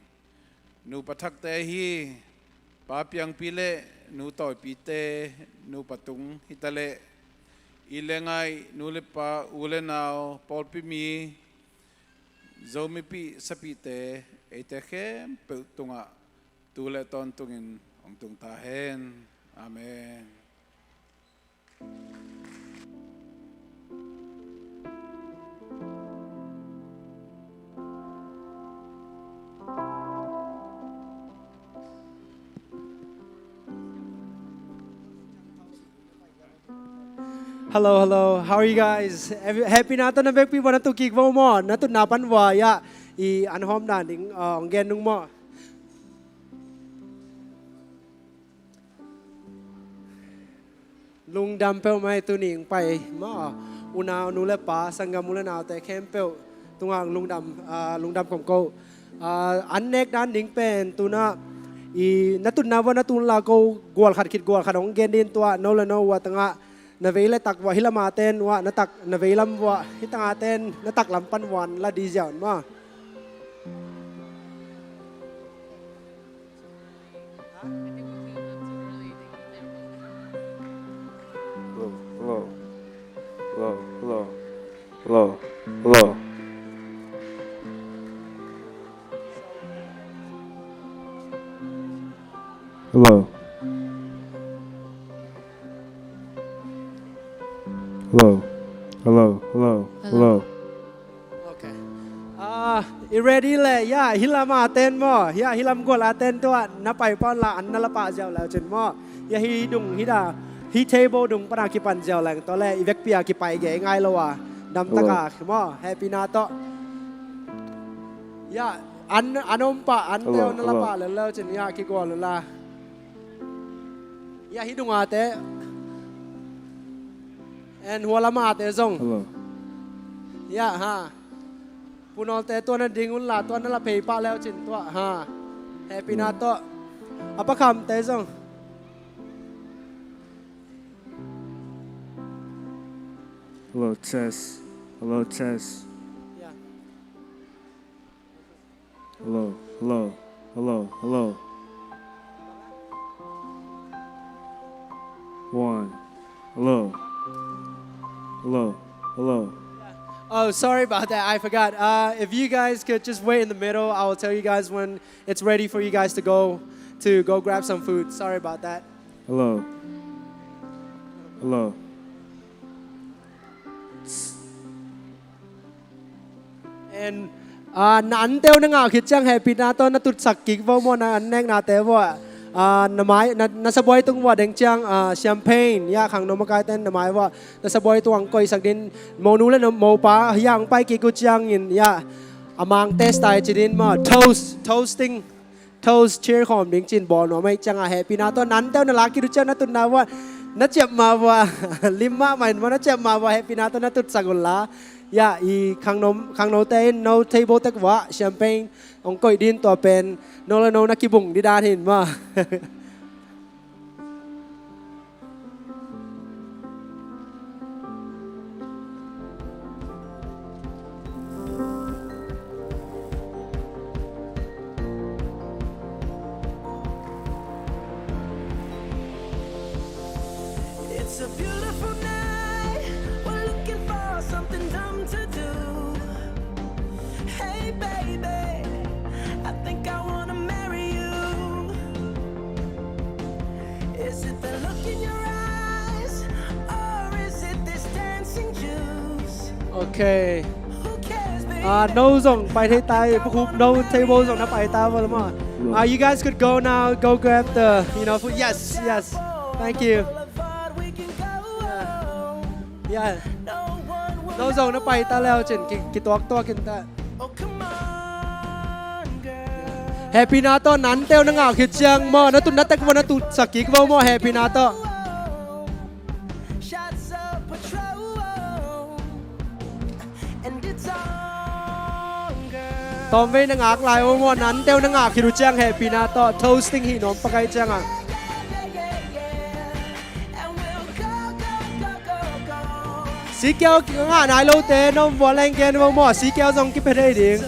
nupa thakte ahi Pa Piangpi le Nu Tawipite nupa tung hitaleh, i le ngaih nu le pa, u le nau, pawlpi mi, Zomipih sapihte, eite khempeuh tungah tu le tawntungin hong tung ta hen. Amen. Hello, hello. How are you guys? Happy na tawh na vekpi bang na tu kik vo maw? Na tutna pan vai ah i an hawm dan ding, uh, hong gen nung maw? Lungdam peuhmah hi tuni hong pai maw, unau nu le pa, sanggam u le naute khempeuh tungah lungdam, ah, lungdam kong ko. Ah, an nek dan ding pen tu-in ah i na tutna uah na tun la ko gual khat khit gual khat hong gen ding, tua no le no uah tangah na vei le tak uah hi lama ten uah na tak na vei lam uah hi tangah ten na tak lam pan uah la di ziau maw. Hello, hello, hello, hello, hello, hello. Hello. Hello. Hello. Hello. Hello. Okay. Ah, i ready le, ya, hi lam a ten maw, ya, hi lam gual a ten tua, na pai pawn la, an na la pah ziau leu cin maw, ya, hi dung, hi da, hi table dung pana kipan ziau leng tua le, i vekpi a kipai gei ngai lo a, dam taka maw, hehpihna tawh. Ya, an, an om pah, an teu na la pah lel leu cin, ya, kigual la. Ya, hi dung a te. And hua lam a te zong. Hello. Ya, ha. Punawlte tua na ding un la, tua na la phei pah leu cin tua, ha. Hehpihna tawh. A pakham te zong. Hello, test. Hello, test. Ya. Hello, hello, hello, hello. One. Hello. Hello, hello. Oh, sorry about that. I forgot. Uh, if you guys could just wait in the middle, I will tell you guys when it's ready for you guys to go, to go grab some food. Sorry about that. Hello. Hello. And, ah, na anteu na ngah khit ciang hehpihna tawh na tutsak kik vo maw, na an neknate vo. Ah, na mai, na, na sabuai tung vo deng ciang, ah, champagne, ya, khangno makaite na mai vo. Na sabuai tung ang koihsak din, monu le na mopa, ya, ang pai kik uh ciangin, ya, a mang test tai ci din maw, toast, toasting. Toast, cheer khawm ding cin bawl nuam ahih ciangah hehpihna tawh na anteu na lak khit uh ciang na tutna vuah na ciap mah vuah lim mahmah in maw, na ciap mah vuah hehpihna tawh na tutsak unla. Ya, i khangno, khangnote in no table tek vuah champagne hong koih din, tua pen no le no na kibung didan hin maw. It's a beautiful night. We're looking for something dumb to do. Hey, baby, I think I wanna marry you. Is it the look in your eyes, or is it this dancing juice? Okay. Who cares, baby? Ah, no zong pai thei tai, pakhup no table zong na pai ta vo maw. Ah, you guys could go now, go grab the, you know, food. Yes, yes. Thank you. Yeah. No zong na pai ta leu cin, ki, kituaktuak in ta. Hehpihna tawh na anteu na ngah khit ciang maw, na tutna tek vo na tutsak kik vo maw, hehpihna tawh. Tawmvei na ngak lai vo maw, na anteu na ngah khit uh ciang hehpihna tawh, toasting hi nuam pakai ciangah. Sikiau ngah nai lote na om vua leng gen vo maw, sikiau zong kipia thei ding.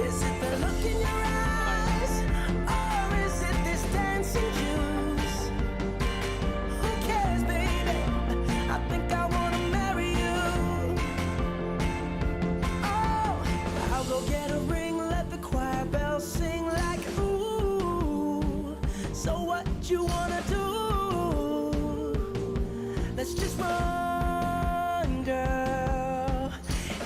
Is it the look in your eyes, or is it this dancing juice? Who cares, baby? I think I wanna marry you. Oh, I'll go get a ring, let the choir bells sing like ooh. So what you wanna do? Let's just run, girl.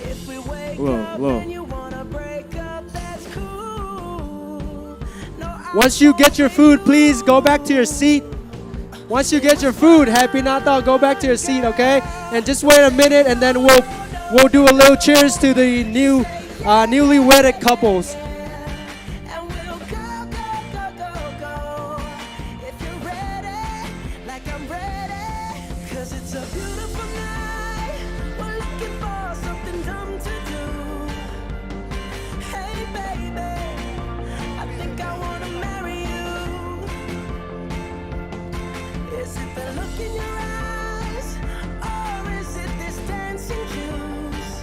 If we wake up and you wanna break up, that's cool. No, I... Once you get your food, please go back to your seat. Once you get your food, hehpihna tawh, go back to your seat, okay? And just wait a minute, and then we'll, we'll do a little cheers to the new, uh, newly wedded couples. And we'll go, go, go, go, go. If you're ready, like I'm ready, 'cause it's a beautiful night. We're looking for something dumb to do. Hey, baby, I think I wanna marry you. Is it the look in your eyes, or is it this dancing juice?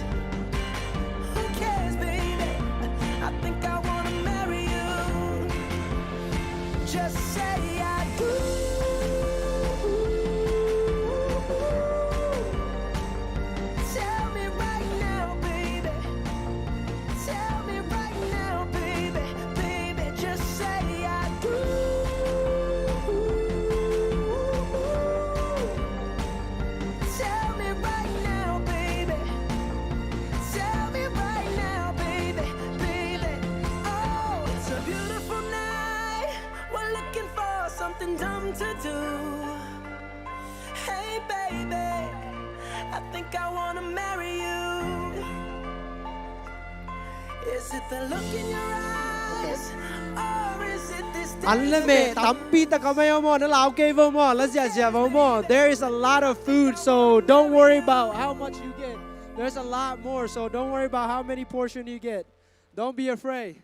Who cares, baby? I think I wanna marry you. Just say I do. Dumb to do. Hey, baby, I think I wanna marry you. Is it the look in your eyes, or is it this? An le meh tampi tak a om ei maw, na lau kei vo maw, la ziahziah vo maw. There is a lot of food, so don't worry about how much you get. There's a lot more, so don't worry about how many portion you get. Don't be afraid.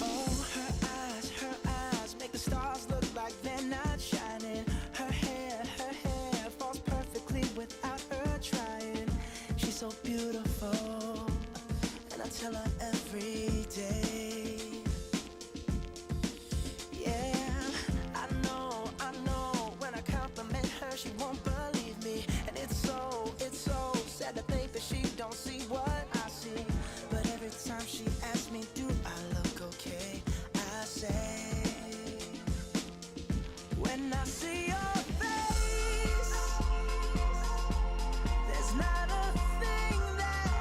Oh, her eyes, her eyes make the stars look like they're not shining. Her hair, her hair falls perfectly without her trying. She's so beautiful, and I tell her every day. Yeah, I know, I know. When I compliment her, she won't believe me. And it's so, it's so sad to think that she don't see what I see. But every time she asks me, "Do I look okay?" I say, "When I see your face, there's not a thing that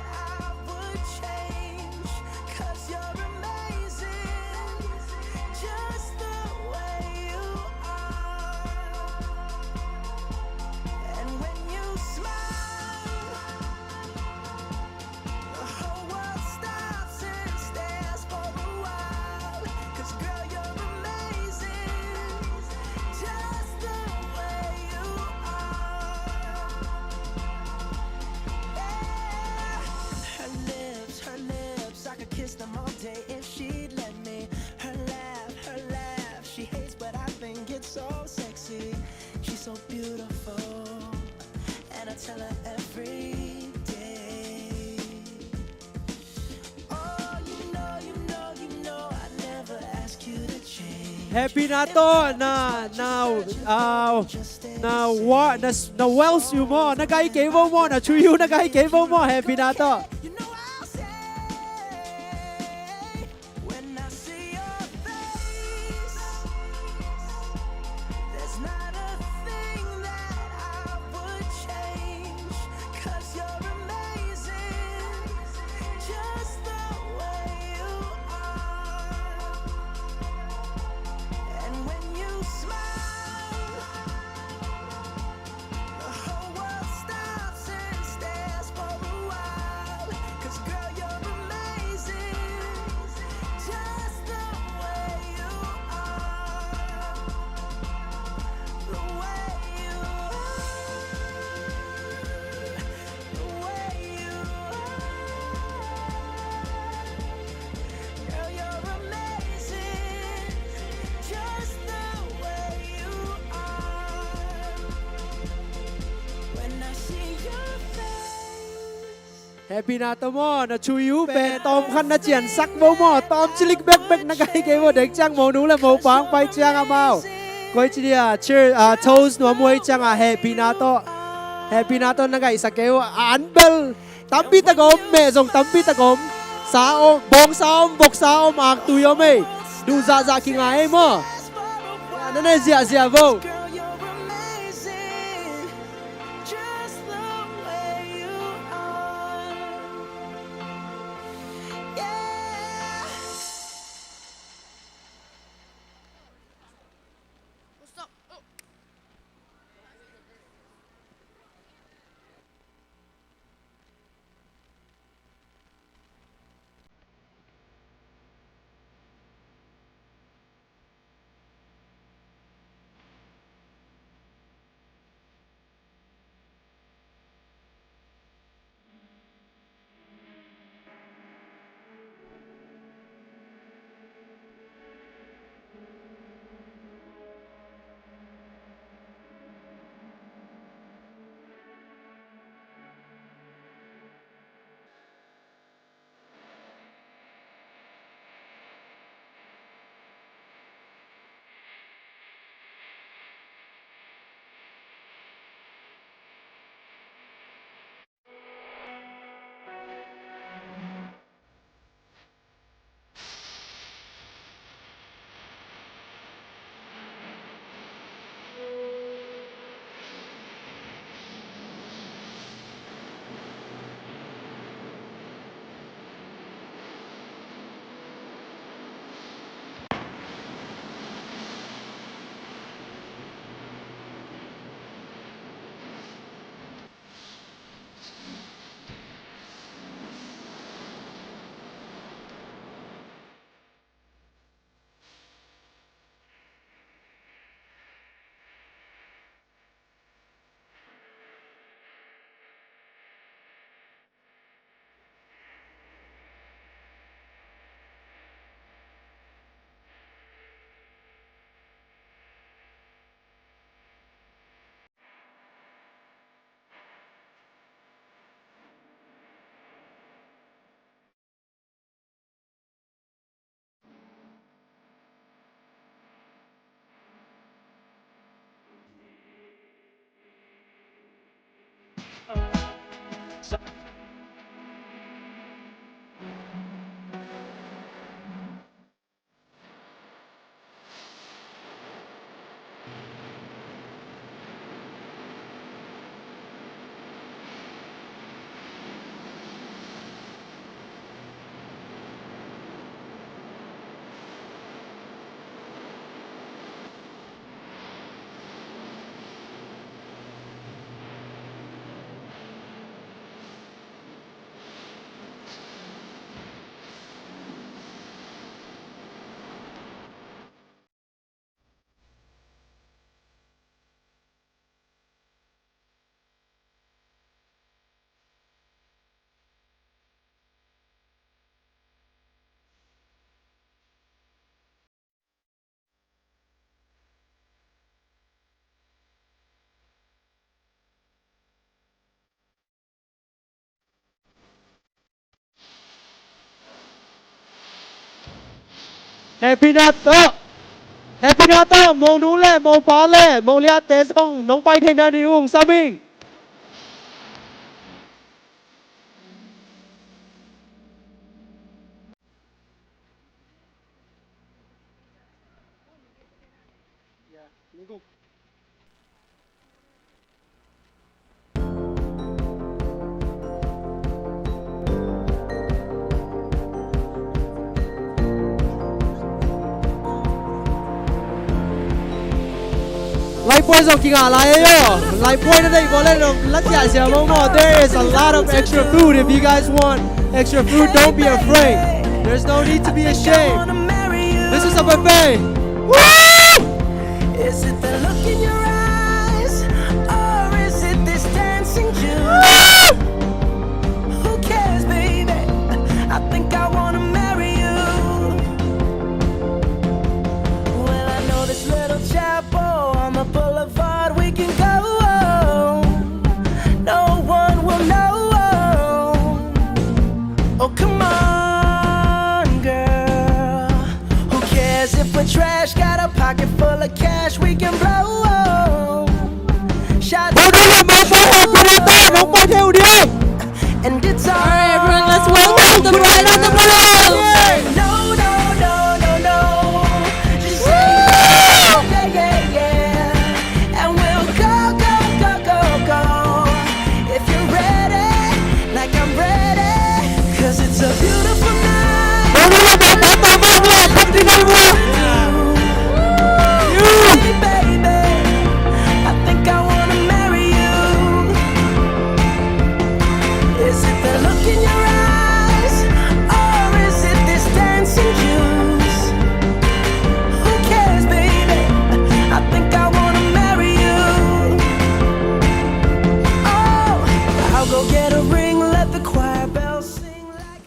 I would change, 'cause you're amazing, just the way you are. And when you smile, the whole world stops and stares for a while. 'Cause, girl, you're amazing, just the way you are." Yeah. Her lips, her lips, I could kiss them all day if she'd let me. Her laugh, her laugh, she hates, but I think it's so sexy. She's so beautiful, and I tell her every day. Oh, you know, you know, you know, I never ask you to change. Happy na tawh, na, na, uh, na, wa, na, na wells you maw, na gai kei vo maw, na chu you na gai kei vo maw, happy na tawh. You know I'll say, when I see your face, there's not a thing that I would change, 'cause you're amazing, just the way you are. And when you smile, the whole world stops and stares for a while. 'Cause, girl, you're amazing, just the way you are. The way you are. The way you are. Girl, you're amazing, just the way you are. When I see your face. Happy na tawh maw, na chu you pen tawm khat na ciansak vo maw, tawm cilik bekbek na gai kei vo, dek ciang monu le mopa hong pai ciang amau. Koi ci dia, cheer, ah, toast nuam uh ahih ciangah happy na tawh. Happy na tawh na gaihsak kei vo, a an bel tampi tak a om, meh zong tampi tak a om. Sa om, bawngsa om, voksa om, aktui om ei. Duh zahzah kinga ei maw. Na ne ziahziah vo. Happy Natal! Happy Natal! Monu le mopa le moliate zong nong pai theihna ni ung, saming. Lifebuoy zong kingah lai ei aw. Lifebuoy na deih vua le zong la ziahziah mawngmawng. There is a lot of extra food. If you guys want extra food, don't be afraid. There's no need to be ashamed. This is a buffet. Woo! Is it the look in your eyes, or is it this dancing June? Who cares, baby? I think I wanna marry you. Well, I know this little chapel on the boulevard we can go. No one will know. Oh, come on, girl. Who cares if we're trash? Got a pocket full of cash we can blow. Shots. And it's all right, everyone, let's welcome the bride and the groom. No, no, no, no, no. Just say yeah, yeah, yeah, yeah. And we'll go, go, go, go, go. If you're ready, like I'm ready, 'cause it's a beautiful night. Baby, baby, I think I wanna marry you. Is it the look in your eyes, or is it this dancing juice? Who cares, baby? I think I wanna marry you. Oh, I'll go get a ring, let the choir bells sing like.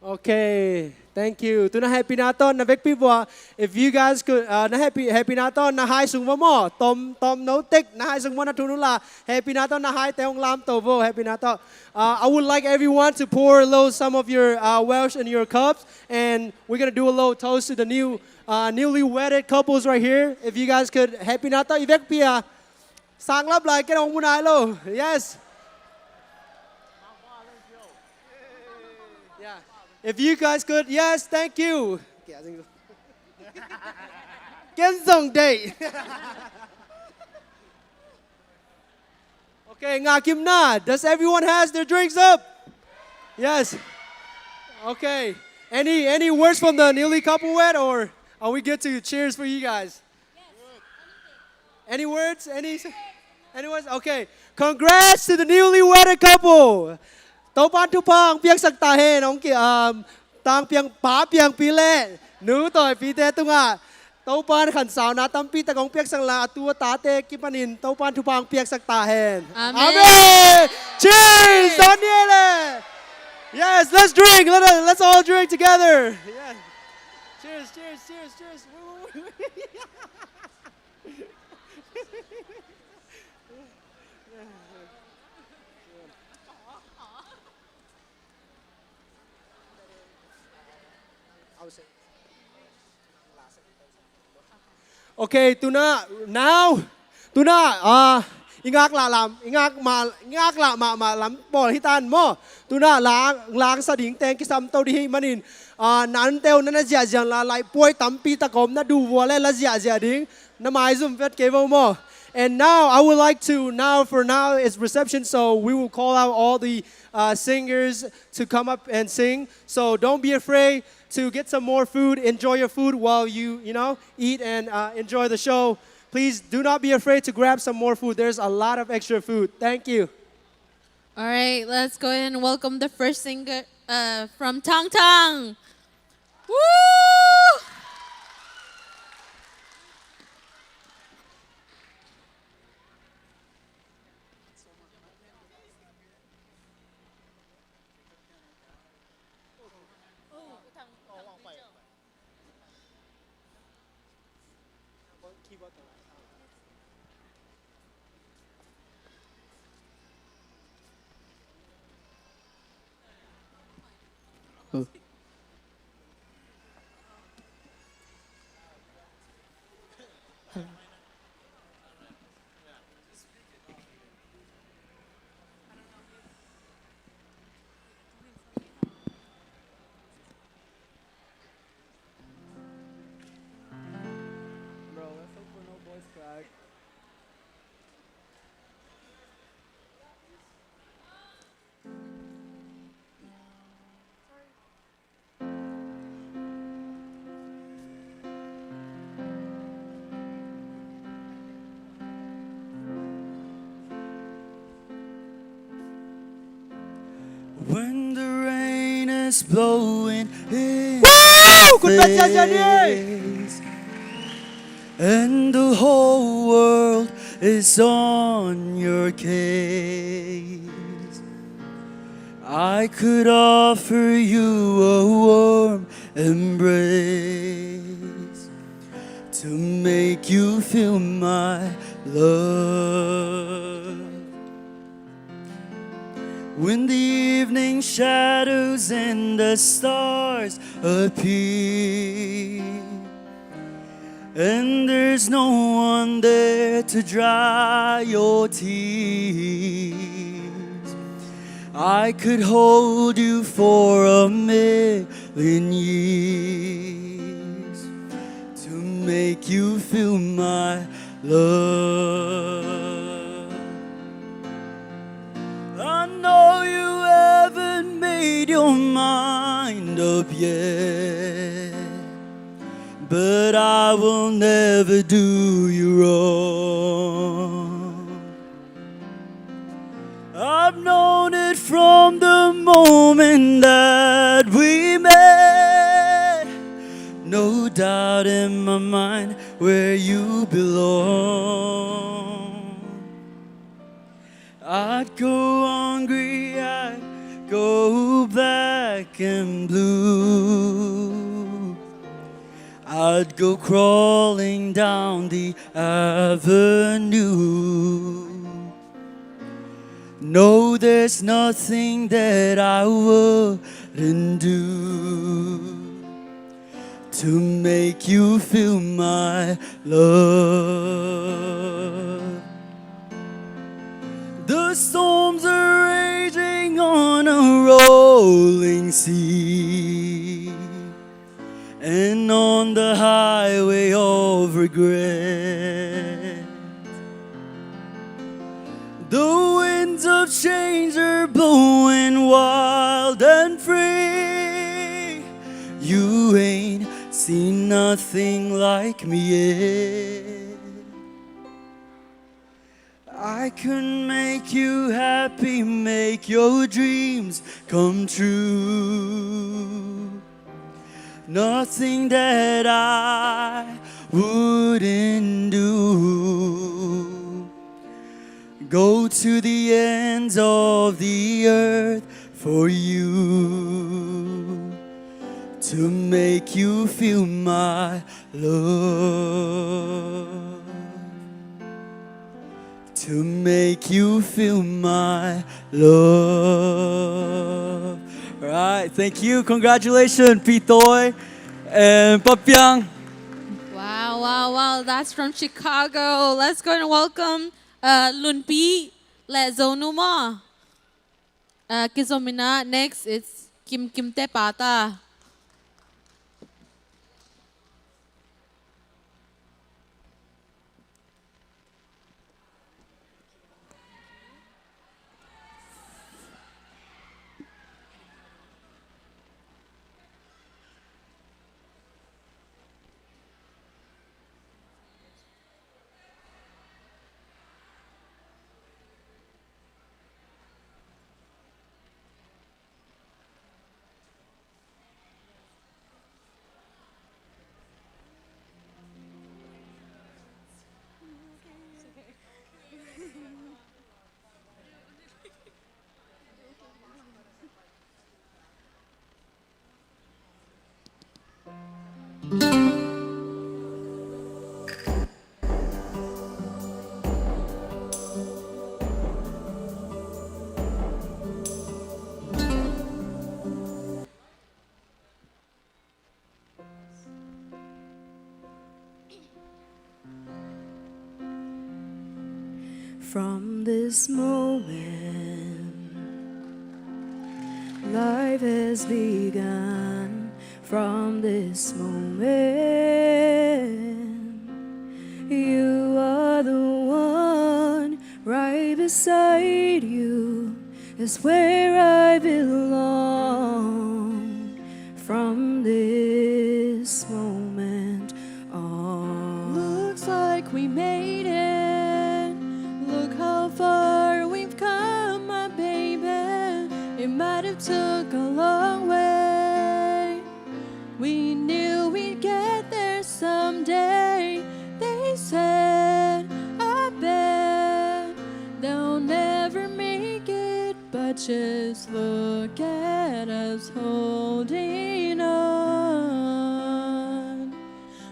Okay, thank you. Tuna Happy Natal na vekpi vua. If you guys could, uh, na Happy, Happy Natal na hai sung vua maw. Tom, tom no tek na hai sung vua na thunu la. Happy Natal na hai te hong lam to vua. Happy Natal. Uh, I would like everyone to pour a little some of your, uh, Welsh in your cups, and we're gonna do a little toast to the new, uh, newly wedded couples right here. If you guys could, Happy Natal i vekpi a. Sang lap lai, ken hong mu nai lo. Yes. Yeah. If you guys could, yes, thank you. Ken zong deih. Okay, ngah kim na. Does everyone has their drinks up? Yes. Okay. Any, any words from the newly couple wed, or are we good to cheers for you guys? Any words? Any, any words? Okay. Congrats to the newly wedded couple. Topa'n thupha hong piaksak ta hen, hong ki, um, tang piang, pa piangpi le nu tawipite tungah Topa'n khansauna tampi tak hong piaksak la, a tu a tate kipanin Topa'n thupha hong piaksak ta hen. Amen. Amen. Cheers! Daniele! Yes, let's drink. Let us, let's all drink together. Yeah. Cheers, cheers, cheers, cheers. Okay, tuna, now, tuna, ah, i ngaklah lam, i ngak ma, i ngaklah mahmah lam bawl hi tan maw. Tuna lang, langsa ding teng kisam to ding hi manin, ah, na ante uh na na ziahziah la, lifebuoy tampi tak om na duh vua le la ziahziah ding. Na maizum vet kei vo maw. And now I would like to, now for now it's reception, so we will call out all the, uh, singers to come up and sing. So don't be afraid to get some more food. Enjoy your food while you, you know, eat and, uh, enjoy the show. Please do not be afraid to grab some more food. There's a lot of extra food. Thank you. All right, let's go ahead and welcome the first singer, uh, from Thangthang. Woo! blowing in the face, and the whole world is on your case. I could offer you a warm embrace to make you feel my love. When the evening shadows and the stars appear, and there's no one there to dry your tears, I could hold you for a million years to make you feel my love. I know you haven't made your mind up yet, but I will never do you wrong. I've known it from the moment that we met. No doubt in my mind where you belong. I'd go hungry, I'd go black and blue. I'd go crawling down the avenue. No, there's nothing that I wouldn't do to make you feel my love. The storms are raging on a rolling sea and on the highway of regret. The winds of change are blowing wild and free. You ain't seen nothing like me yet. I can make you happy, make your dreams come true. Nothing that I wouldn't do. Go to the ends of the earth for you to make you feel my love. To make you feel my love. Right, thank you. Congratulations, Pi Toy and Pa Piang. Wow, wow, wow. That's from Chicago. Let's go and welcome uh, Lun Pi le Zo Nu maw. Uh, kizom ina, next it's Kim Kim te pa ta. From this moment, life has begun. From this moment, you are the one. Right beside you is where I belong. From this moment on. Looks like we made it. Look how far we've come, my baby. It might have took a long way. Just look at us holding on.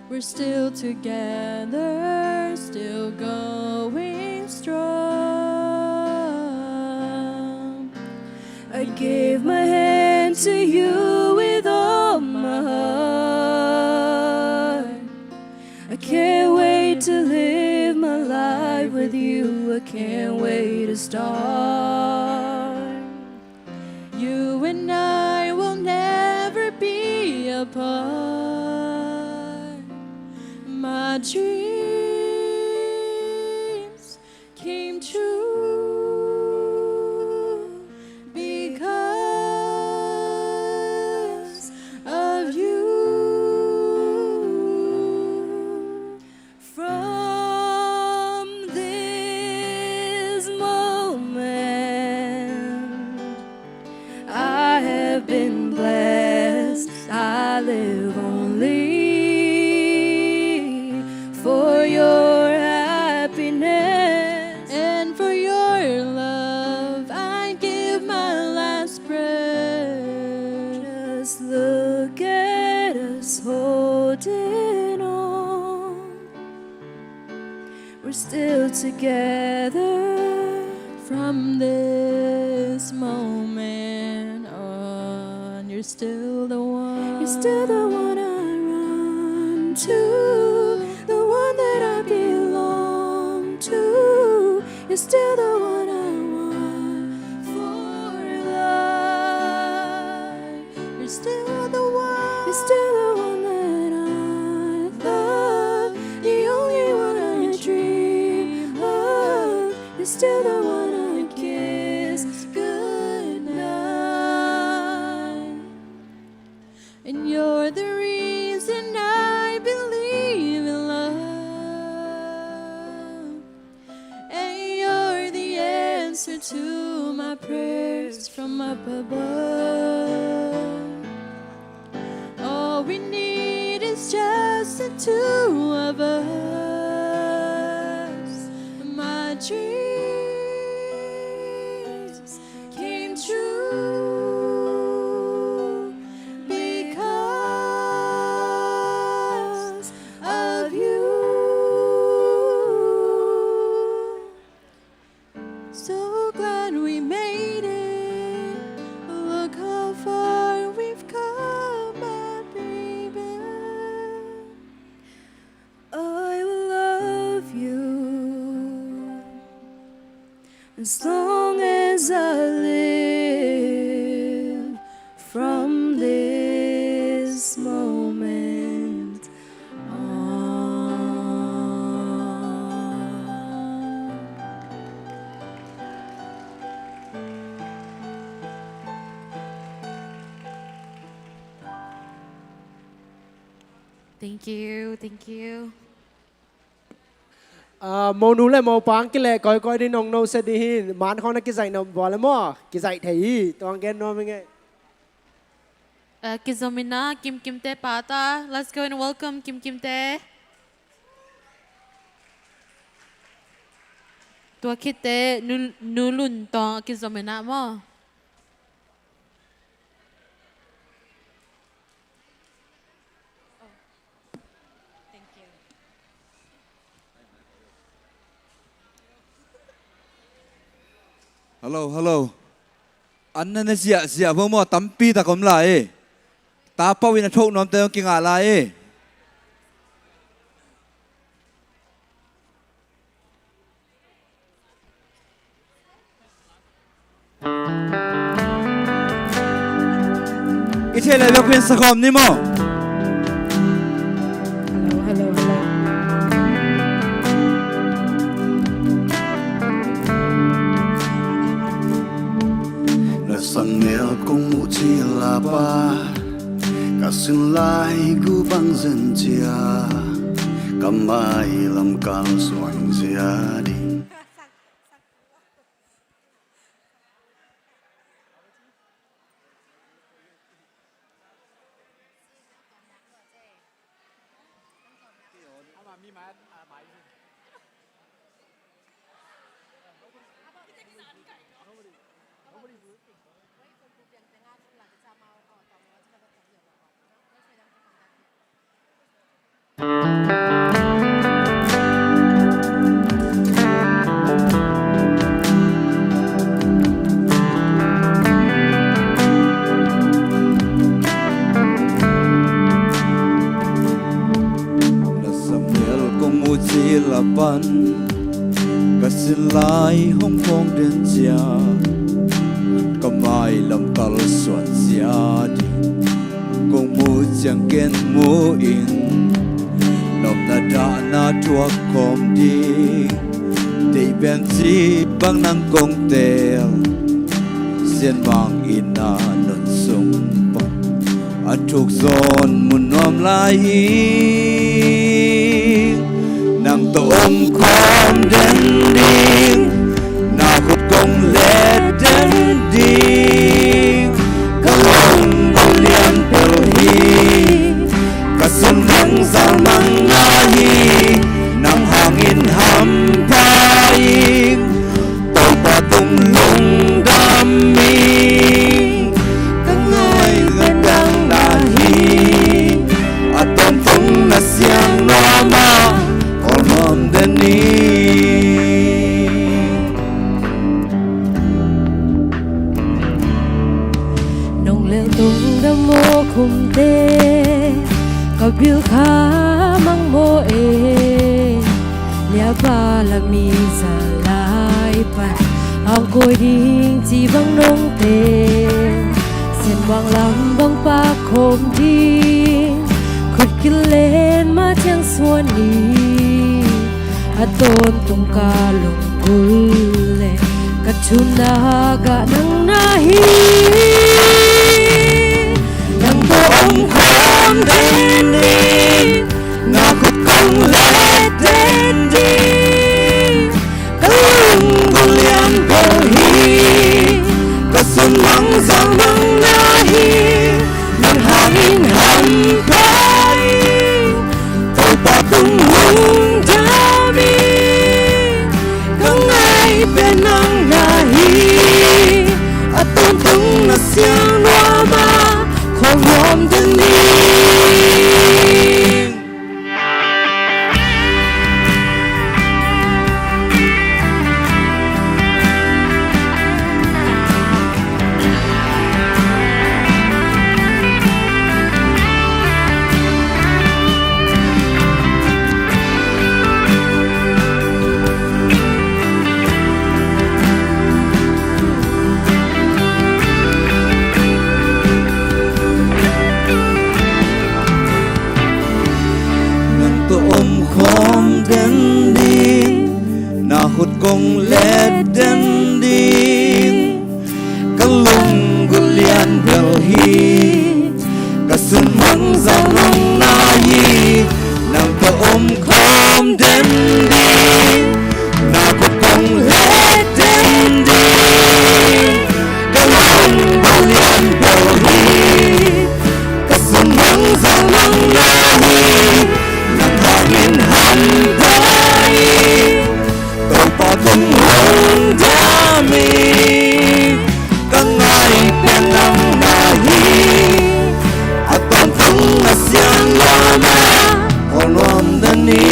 We're still together, still going strong. I gave my hand to you with all my heart. I can't wait to live my life with you. I can't wait to start. You and I will never be apart. My dreams came true because of you. From this moment, I have been blessed. I live only for your happiness and for your love. I give my last breath. Just look at us holding on. We're still together. From this moment on, you're still the one. You're still the one I run to, the one that I belong to. You're still the one I want for life. You're still the one. You're still the one that I love. The only one I dream of. You're still the one I kiss goodnight. And you're the reason I believe in love. And you're the answer to my prayers from up above. All we need is just the two of us. My dreams came true because of you. So glad we made it. Look how far we've come, my baby. I will love you as long as I live. From this moment on. Thank you, thank you. Ah, monu le mopa ang kileh kawikawi ding, nong no se ding hi. Man khawng na kizaih nop vua le maw, kizaih thei hi. Tuang gen nuam hi ngei. Ah, kizom in ah, Kimkimte pata. Let's go and welcome Kimkimte. Tua khit teh Nu, Nu Lun tawng a kizom in ah maw. Hello, hello. An na ne ziahziah vo maw, tampi tak om lai e. Tapau in a thoh nuamte hong kingah lai e. I theih leh bek pian sakhawm ni maw? Hello, hello, hello. Na sangmel kong muh cil a pa, ka sin lai gu bang zen cia, ka mai lam kal suang zia ding. Na Samuel kong mu cil a pan ka sin lai hong khawng den cia, ka mailam kalsuan cia ding kong mu ciang ken mu in, nopna dahna thuak khawm ding, deih pen ci bang nang kong teel, sianmang in a nun sung pan a thuk zawn mun nuam lai hi. Nang tawh om khawm den ding, na khut kong let den ding, ka lung kong lian pel hi. Ka sun nang zal mang na hi, nang hangin hampha ing, Topa tung lungdam ing. Ka ngai ka dang na hi, a tawntung na siang nuam a, khawl nuam den ing. Nong lel tung dam maw khumte, ka bil kha mang maw e. Liapa lak ni za lai pan ang koi ding ci bang nong te, sianmang lam bang pak khawm ding, khut kilen ma ciang suan ni. A tawntung ka lunggulh le ka thumna gah nang na hi. Nang tawh om khawm den ding, na khut kong let den ding, ka lunggulh lian pel hi. Ka sun mang zal mang na hi, nang hangin hampha ing. Topa tung lungdam ing, ka ngai pen nang na hi. A tawntung na siang nuam a, khawl nuam den ing. Nang tawh om khawm den ding, na khut kong let den ding, ka lunggulh lian pel hi. Ka sun mang zal mang na hi, nang tawh om khawm den ding, na khut kong let den ding, ka lunggulh lian pel hi. Ka sun mang zal mang na hi, nang hangin hampha ing. Topa tung lungdam ing, ka ngai pen nang na hi. A tawntung na siang nuam a, khawl nuam den ing.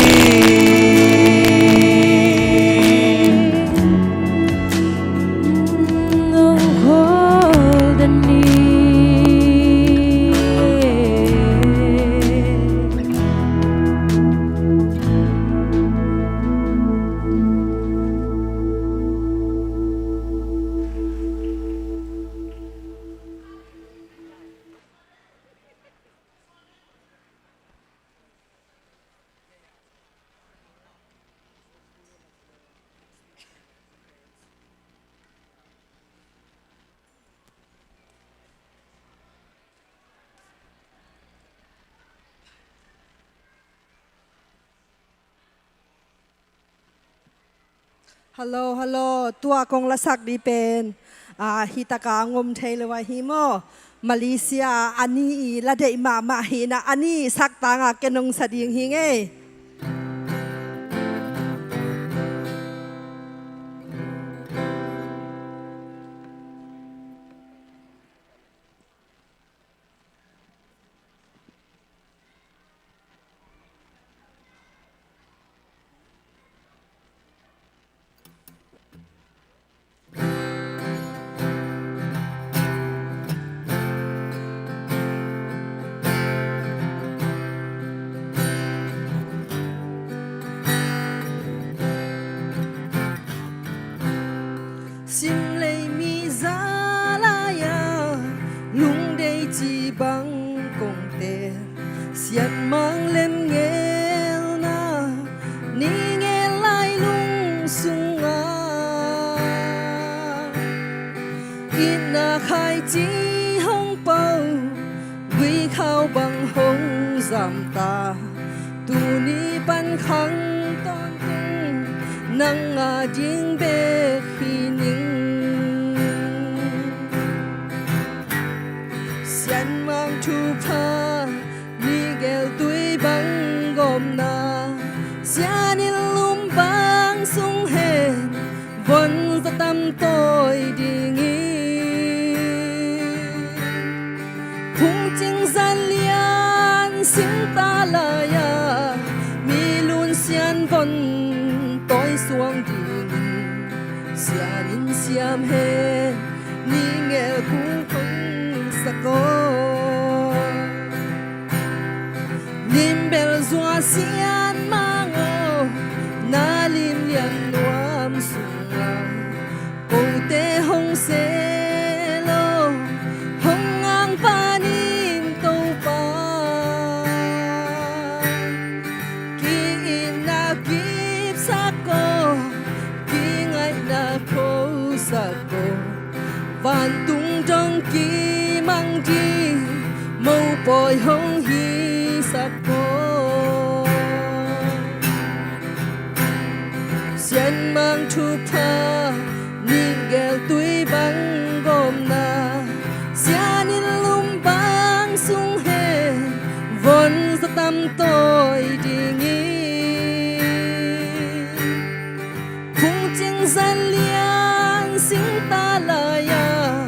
Nang khawl den ing. Hello, hello. Tua kong lasak ding pen, ah, hi taka ngom thei lo ahi maw. Malaysia a ni i la deih mahmah hi na, a ni sak tanga ken nong sa ding hi ngei. Sianmang lemngelna ni ngel lai lung sungah itna khaici hong po, gui khau bang hong zamta, tuni pan khang tawntung nang a ding bek hi ning. Sianmang thupha ni gel tui bang gawmna, sian in lum bang sung hen von za tam tawi ding hi. Phungcing zan lian singta lai-a mi lun sian von tawi suang dingin sian in siam hen ni ngel kung kong sak aw. Lim bel zua sianmang aw, na lim lian nuam sungah kote hong sel aw, hong angpan in Topa. Ki-itna kipsak aw, kingaihna khosak aw, vantung dong kimang ding mopawi hong hisak aw. Sianmang thupha ni gel tui bang gawmna, sian in lum bang sung hen von za tam tawi ding hi. Phungcing zan lian singta lai-a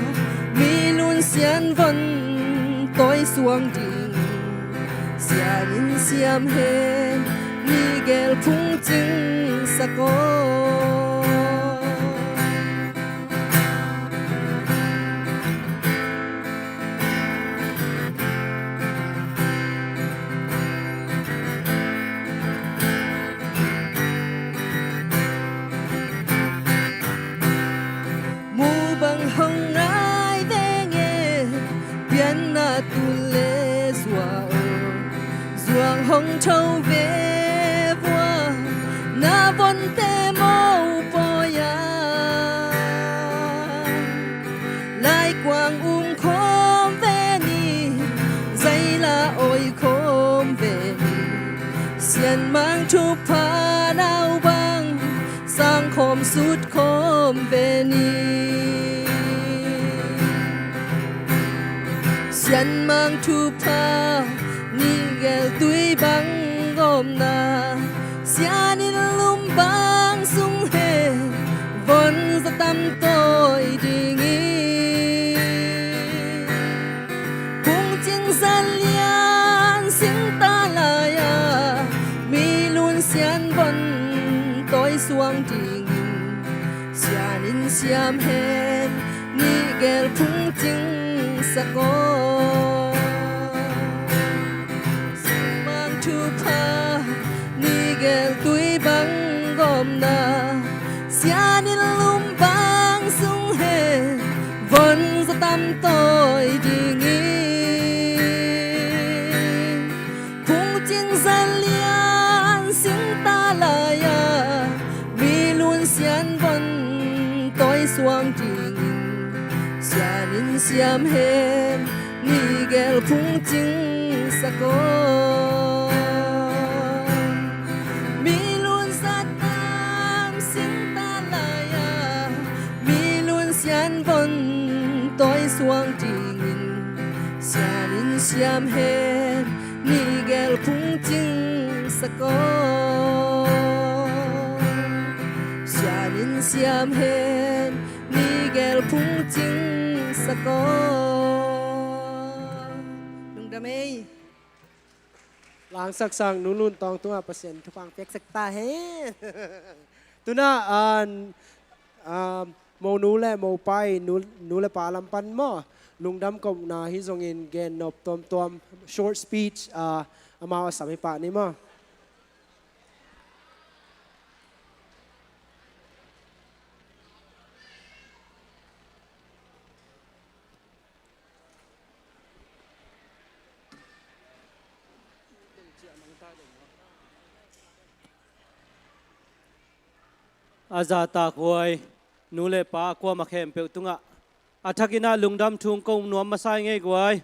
mi lun sian von tawi suang ding sian in siam hen ni gel phungcing sak aw. Mu bang hong ngai veng e, pianna tul le zua aw, zuang hong tho ve vua, na vonte mopawi-a laikuang um khawm ve ni, zaila awi khawm ve ni, sianmang thupha nau bang sang khawm sut khawm ve ni. Sianmang thupha ni gel tui bang gawmna, sian in lum bang sung hen von za tam tawi ding hi. Phungcing zan lian singta lai-a mi lun sian von tawi suang dingin sian in siam hen ni gel phungcing sak aw. Sianmang thupha ni gel tui bang gawmna, sian in lum bang sung hen von za tam tawi ding hi. Phungcing zan lian singta lai-a mi lun sian von tawi suang dingin sian in siam hen ni gel phungcing sak aw. Mi lun za tam singta lai-a mi lun sian von tawi suang dingin sian in siam hen ni gel phungcing sak aw. Sian in siam hen ni gel phungcing sak aw. Lungdam ei. Langsaksak Nu Lun Tawng tungah Pasian thupha piaksak ta hen. Tuna, ah, ah, monu le mopa i nu, nu le pa lam pan maw, lungdam kohna hi zongin gen nop tuamtuam, short speech, ah, amau a sam hi pah ni maw. A zahtak huai nu le pa a kuamah khempeuh tungah a thakin ah lungdam thu hong ko nuam masa ing ei guai.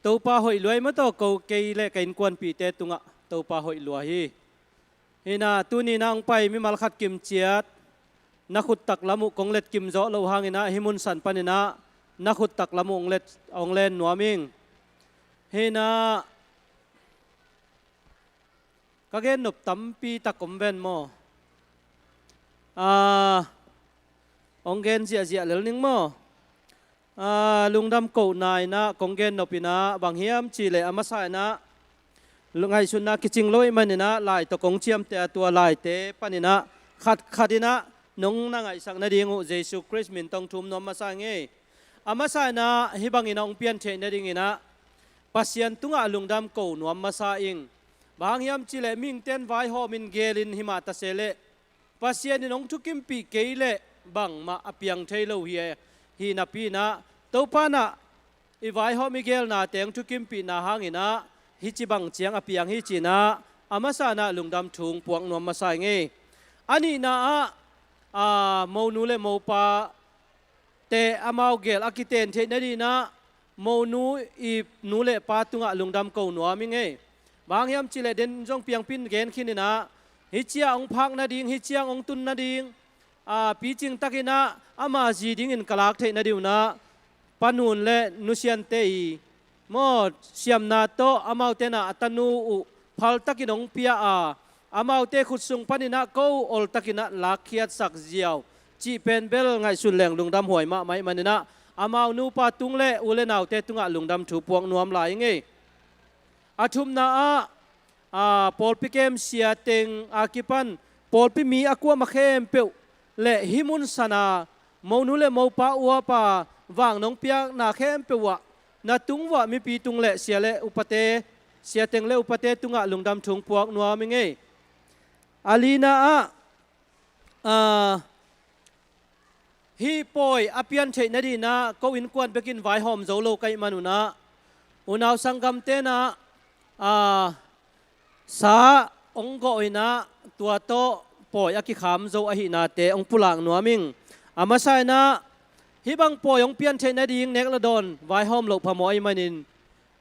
Topa hoih lua hi maw, tawh ko kei le ka innkuanpihte tungah Topa hoih lua hi. Hi-in ah tuni-in ah hong pai mimal khat kim ciat na khut taklam uh kong let kim zawh loh hangin ah hih mun san panin ah na khut taklam uh hong let, hong len nuam ing. Hi-in ah ka gennop tampi tak om ven maw? Ah, hong gen ziahziah lel ning maw? Ah, lungdam kohna in ah kong gennop in ah bang hiam cih leh a masa in ah ngaihsutna kicing lo ahih manin ah lai tawh kong ciamteh a, tua laite panin ah khatkhat in ah nong na ngaihsak nading uh Jesu Khrist min tawh hong thum nuam masa ing ei. A masa in ah hih bangin ah hong pian theih nadingin ah Pasian tungah lungdam ko nuam masa ing. Bang hang hiam cih leh mihingte'n vaihawmin gelin hi mah ta se leh Pasian in hong thukimpih kei leh bangmah a piang thei lo hi, hi napi-in ah Topa in ah i vaihawm i gelnate hong thukimpihna hangin ah hih ci bang ciang a piang hi ci-in ah a masa in ah lungdam thu hong puak nuam masa ing ei. A nihna ah, ah, monu le mopa te amau gel a kiten theih nadingin ah monu i nu le pa tungah lungdam ko nuam ing ei. Bang hang hiam cih leh den zong piangpih in gen khin in ah hih ciang hong phak nading, hih ciang hong tun nading, ah, picing takin ah ama zi dingin ka lak theih nading un ah Pa Nun le Nu Siante i maw, siamna tawh amaute in ah a tanu uh phaltakin hong pia a, amaute khut sung panin ah ko oltakin ah lakkhiatsak ziau cih pen bel ngaihsun leng lungdam huai mahmah ahih manin ah amau nupa tung le u le naute tungah lungdam thu puak nuam lai ing ei. A thumna ah, ah, pawlpi kem sia teng a kipan pawlpi mi a kuamah khempeuh le hih mun san a monu le mopa uapa vang nong piakna khempeuh ah na tung uah mipi tung le sia le upate, sia teng le upate tungah lungdam thu hong puak nuam ing ei. A lina ah, ah, hih pawi a pian theih nadingin ah ko innkuan bekin vaihawm zo lo ka hih man un ah unau sanggamte in ah, ah, sa hong gawh in ah tua tawh pawi a kikham zo ahihnate hong pulak nuam ing. A masa in ah hih bang pawi hong pian theih nading nek le dawn vaihawm loh phamawh ahih manin,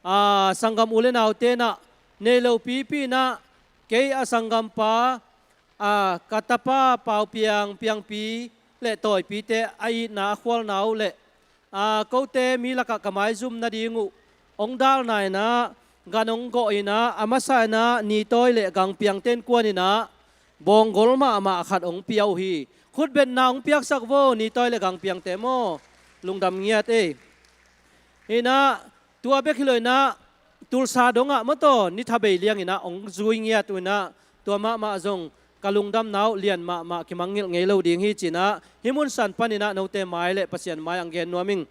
ah, sanggam u le naute in ah nei lo pipi in ah kei a sanggampa, ah, ka tapa Pau Piang, Piangpi le Tawipite a itna a khualna uh le, ah, kote mi lakah ka maizum nading uh hong dalna in ah gan hong gawh in ah a masa in ah Ni Tawi le Gang Piangte innkuan in ah bawnggol mahmah khat hong pia uh hi. Khutbetna hong piaksak vo, Ni Tawi le Gang Piangte maw. Lungdam ngiat ei. Hi-in ah tua bek hi lo in ah Tulsa dongah maw, tawh ni tha bei liangin ah hong zui ngiat uh in ah tua mahmah zong ka lungdamna uh lian mahmah, kimangngilh ngei lo ding hi ci-in ah hih mun san panin ah note mai le Pasian mai ah hong gen nuam ing.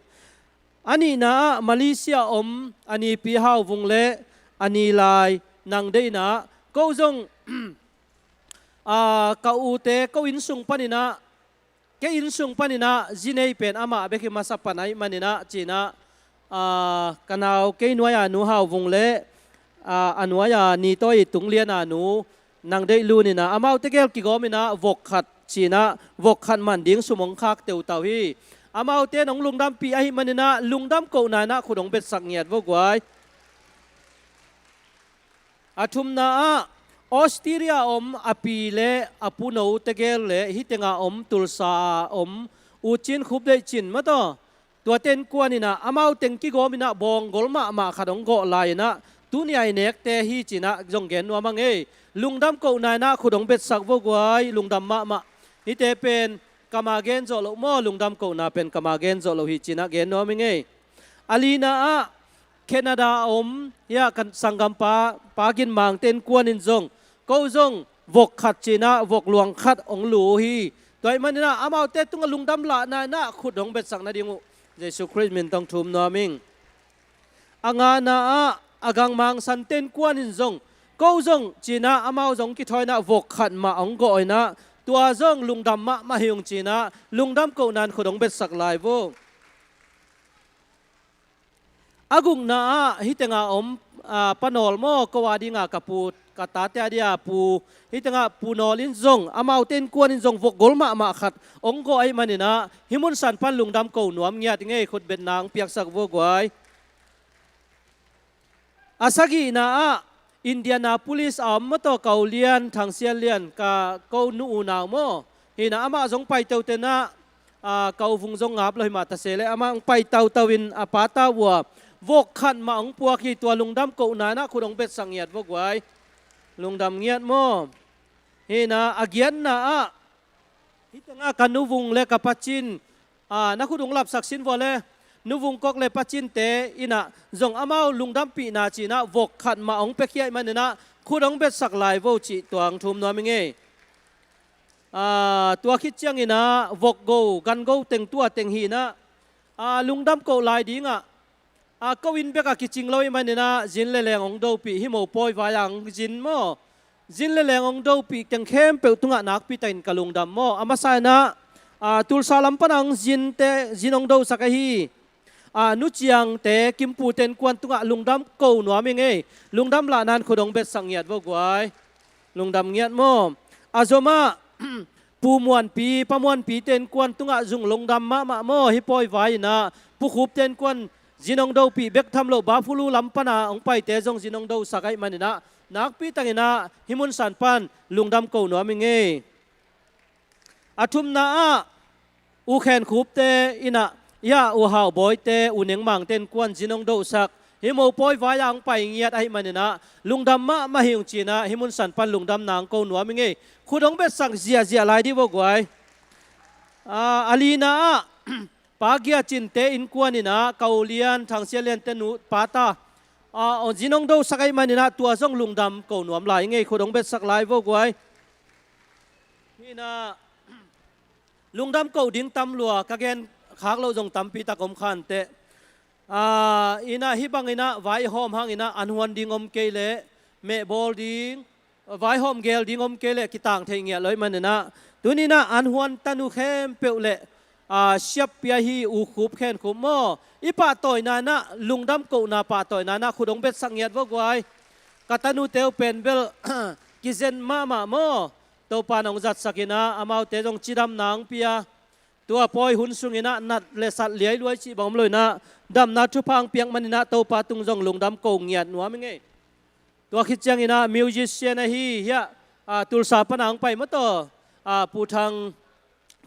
A nihna ah Malaysia om a nipi Hau Vung le a ni lai Nang Deih in ah ko zong, ah, ka ute ko inn sung panin ah, kei inn sung panin ah zi nei pen amah bek hi masa pan ahih manin ah ci-in ah, ah, ka nau kei nuai-a nu Hau Vung le, ah, a nuai-a Ni Tawi i tung lian-a nu Nang Deih Lun in ah amaute gel kigawm in ah vok khat ci-in ah vok khat man ding sum hong khak teutau hi. Amaute in hong lungdampih ahih manin ah lungdam kohna in ah khut hong betsak ngiat vo guai. A thumna ah Australia om a pi le a pu no tegel le hih tengah om Tulsa a om U Cin Khup Deih Cin maw, tawh tuate innkuan in ah amau teng kigawm in ah bawnggol mahmah khat hong gawh lai in ah tuni a i nekte hi ci-in ah zong gen nuam ing ei. Lungdam kohna in ah khut hong betsak vo guai, lungdam mahmah. Hihte pen kama gen zawh loh maw, lungdam kohna pen kama gen zawh loh hi ci-in ah gen nuam ing ei. A lina ah Canada a om, hih a ka sanggampa Pa Gin Mangte innkuan in zong ko zong vok khat ci-in ah vok luang khat hong lu uh hi. Tua ahih manin ah amaute tungah lungdam lahna in ah khut hong betsak nading uh Jesu Khrist min tawh hong thum nuam ing. A ngana ah a Gang Mang Sante innkuan in zong ko zong ci-in ah amau zong kithawi in ah vok khat mah hong gawh in ah tua zong lungdam mahmah hi ung ci-in ah lungdam kohna in khut hong betsak lai vo. A gukna ah hih tengah om, a, Pa Nawl maw, ko a dinga ka pu, ka tate a dia pu, hih tengah Pu Nawl in zong, amaute innkuan in zong vok gol mahmah khat ong gawh ahih manin ah, hih mun san pan lungdam ko nuam ngiat ing ei, khutbetna ong piaksak vua guai. A sagihna ah Indianapolis a om maw, tawh ka u Lian, Thang Sian Lian, ka ko nu unau maw. Hi in ah amah zong pai toto in ah, a, ka u Vung zong ngap lo hi mah ta se leh, amah hong pai toto in a pa ta uh a, vok khat mah hong puak hi. Tua lungdam kohna in ah khut hong betsak ngiat vua guai. Lungdam ngiat maw. Hi in ah a giatna ah, hih tengah ka nu Vung le ka pa Cin, a, na khut hong lapsak sin vua le, nu Vung Kok le pa Cinte in ah zong amau lungdampihna ci in ah vok khat mah hong piakhia ahih manin ah khut hong betsak lai vo cih tua hong thum nuam ing ei. A, tua khit ciangin ah vok go, gan go teng tua teng hi in ah, a, lungdam koh lai ding ah, a, ko inn bek a kicing lo ahih manin ah zin le leng hong dopih, hih mopawi vai ah hong zin maw, zin le leng hong dopih teng khempeuh tungah nakpi takin ka lungdam maw. A masa in ah, a, Tulsa lam pan a hong zinte, zin hong dosak ahi, a, Nu Ciangte, Kim Pute innkuan tungah lungdam ko nuam ing ei. Lungdam lahna in khut hong betsak ngiat vua guai. Lungdam ngiat maw. A zom ah Pu Muanpi, Pa Muanpite innkuan tungah zong lungdam mahmah maw. Hih pawi vai in ah Pu Khupte innkuan zin hong dopih bek tham lo, Buffalo lam pan a hong paite zong zin hong dosak ahih manin ah nakpi takin ah hih mun san pan lungdam ko nuam ing ei. A thumna ah U Khen Khupte in ah, ya, U Hau Bawite, U Neng Mangte innkuan zin hong dosak, hih mopawi vai ah hong pai ngiat ahih manin ah lungdam mahmah hi ung ci in ah hih mun san pan lungdamna hong ko nuam ing ei. Khut hong betsak ziahziah lai dih vua guai. A, a lina ah Pa Gia Cinte innkuan in ah ka u Lian, Thang Sian Liante nu pa ta, a, zin hong dosak ahih manin ah tua zong lungdam ko nuam lai ing ei. Khut hong betsak lai vua guai. Hi in ah lungdam ko ding tam lua, ka gen khak loh zong tampi tak om kha inteh. A, in ah hih bangin ah vai hawm hangin ah an huan ding om kei leh, mehbawl ding, vai hawm gel ding om kei leh kitang thei ngiat lo ahih manin ah, tuni in ah an huan tanu khempeuh le, a, siap pia hi, U Khup, Khen Khup maw, i pahtawina in ah lungdam kohna pahtawina in ah khut hong betsak ngiat vua guai. Ka tanute uh pen bel kizen mahmah maw. Topa in hong zatsak in ah amaute zong cidamna hong pia. Tua pawi hun sungin ah nat le sat liailuai cih bang om lo in ah damna thupha hong piak manin ah Topa tung zong lungdam ko ngiat nuam ing ei. Tua khit ciangin ah musician ahi hiah, a, Tulsa pan a hong pai maw taw, a, Pu Thang,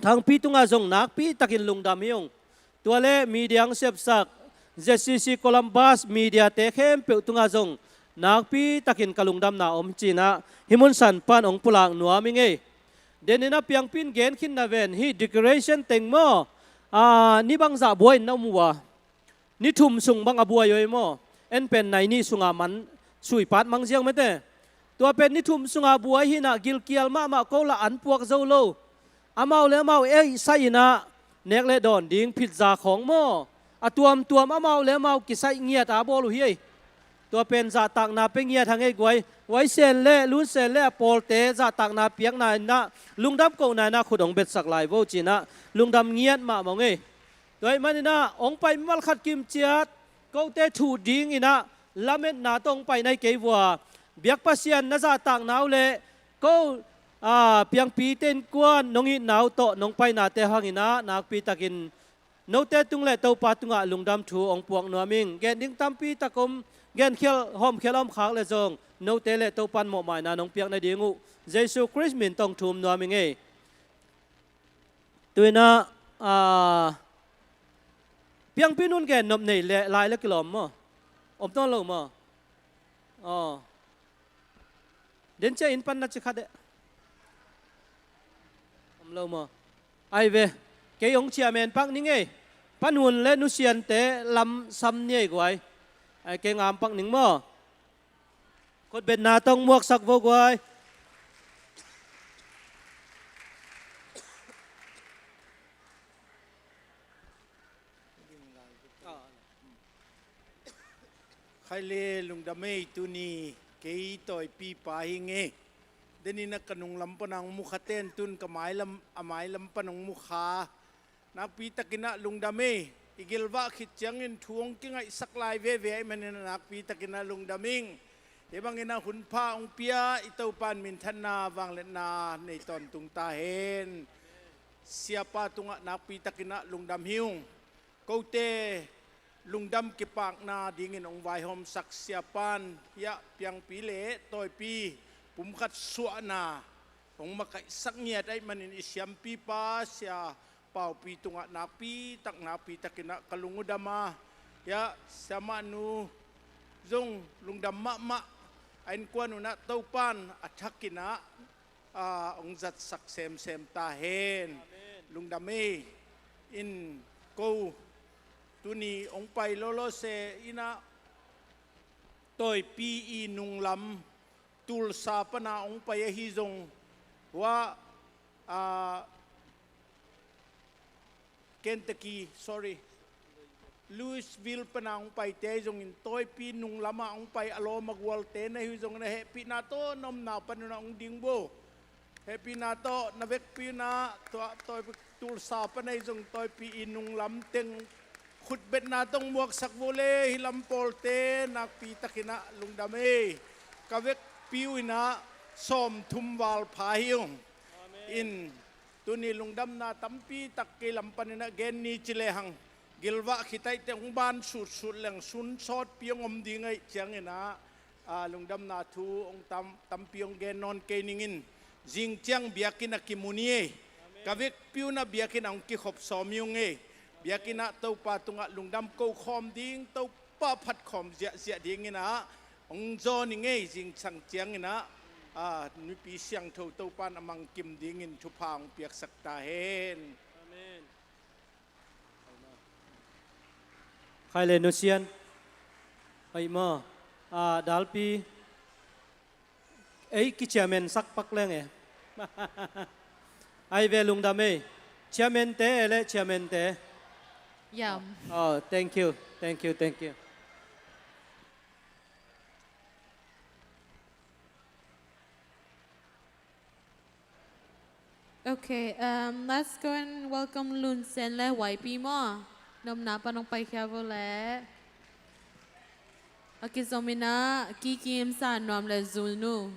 Thangpi tungah zong nakpi takin lungdam hi ung. Tua le media hong sepsak Z C C Columbus mediate khempeuh tungah zong nakpi takin ka lungdamna om ci in ah hih mun san pan hong pulak nuam ing ei. Denin ah Piangpi in gen khin na ven, hih decoration teng maw, a, ni bangzah buai in na om uh a. Ni thum sung bang a buai uh ei maw. En pen nai nih sunga man suipat mang ziang mete. Tua pen ni thum sunga buai hi in ah gilkial mahmah, ko lah an puak zo lo. Amau le amau ei sai in ah nek le dawn ding pizza khawng maw, a tuamtuam amau le amau kisaih ngiat a bawl uh hi ei. Tua pen zahtakna pia ngiat hang ei guai. Huai Sen le, Lun Sen le a pawlte zahtakna piakna in ah lungdam kohna in ah khut hong betsak lai vo ci in ah lungdam ngiat mahmah ung ei. Tua ahih manin ah hong pai mimal khat kim ciat, kote thuh dingin ah lametna tawh hong pai nai kei vua. Biak Pasian na zahtakna uh le ko, a, Piangpite innkuan nong itna uh tawh nong painate hangin ah nakpi takin note tung le Topa tungah lungdam thu hong puak nuam ing. Gen ding tampi tak om, genkhial hawmkhial a om khak le zong note le Topa in mawhmaina nong piak nading uh Jesu Khrist min tawh hong thum nuam ing ei. Tu in ah, a, Piangpi in hun gen nop nei le lai le kilawm maw? Om nawn lo maw? Aw. Den cia inn pan na ci khat eh. Om lo maw? Ai ve. Kei hong ciah men pak ning ei. Pa Nun le Nu Siante lam sam ni ei guai. Ai, kei ngam pak ning maw? Khutbetna tawh hong muaksak vo guai. Khai le lungdam ei, tuni kei tawipipa hi ing ei. Denin ah ka nunglam pan a hong mukha ten tun ka mailam, a mailam pan hong mukha. Nakpi takin ah lungdam ei. I gilvah khit ciangin thu hong kingaihsak lai veve ahih manin a nakpi takin a lungdam ing. Hih bangin a hunpha hong pia i Topa in minthanna vangliatna nei tawntung ta hen. Siapa tungah nakpi takin a lungdam hi ung. Kote lungdam kipakna dingin hong vaihawmsak siapan hiah piangpi le tawipi pumkhat suahna hong makaihsak ngiat ahih manin i siampipa sia Paupi tungah nakpi tak nakpi takin a ka lung uh dam a, hiah siamahnu zong lungdam mahmah. A innkuan un a Topan a thakin a, a, hong zatsak semsem ta hen. Amen. Lungdam ei. In ko tuni hong pai lolo se in a tawipi i nunglam Tulsa pana hong pai ahi zong, hua, a, Kentucky, sorry, Louisville pana hong paite ahi zongin tawipi nunglamah hong pai a lawm a gualte na hi zongin a hehpihna tawh na omna panun a hong ding bo. Hehpihna tawh na vekpi un a tua tawi Tulsa pan ahi zong tawipi i nunglam teng khutbetna tawh hong muaksak vo le hih lam pawlte nakpi takin a lungdam ei. Ka vekpi uh in a sawmthum val pha hi ung. Amen. In tuni lungdamna tampi tak kei lam panin a gen ni ci lehang gilvah khitaihte hong ban sutsut leng sun sawtpi hong om ding ahih ciangin a, a, lungdamna thu hong tam, tampi hong gen nawn kei ningin zing ciang biakinn a kimu ni ei. Amen. Ka vekpi un a biakinn a hong kikhop sawm hi ung ei. Biakinn ah Topa tungah lungdam ko khawm ding, Topa phat khawm ziahziah dingin a hong zawn ing ei. Zingsang ciangin a, a, Nupi Siangtho Topan a mangkim dingin thupha hong piaksak ta hen. Amen. Khai le nusian. Oi maw. A, dalpi. Ei, kichairman sak pak leng e. Ai ve lungdam ei. Chairman te e le chairman te. Yam. Oh, thank you. Thank you, thank you. Okay, um, let's go and welcome Lun Sen le Wai Pi maw. Nomna pan hong paikhia vo le. A kizomin a Kikim San Nuam le Zul Nu.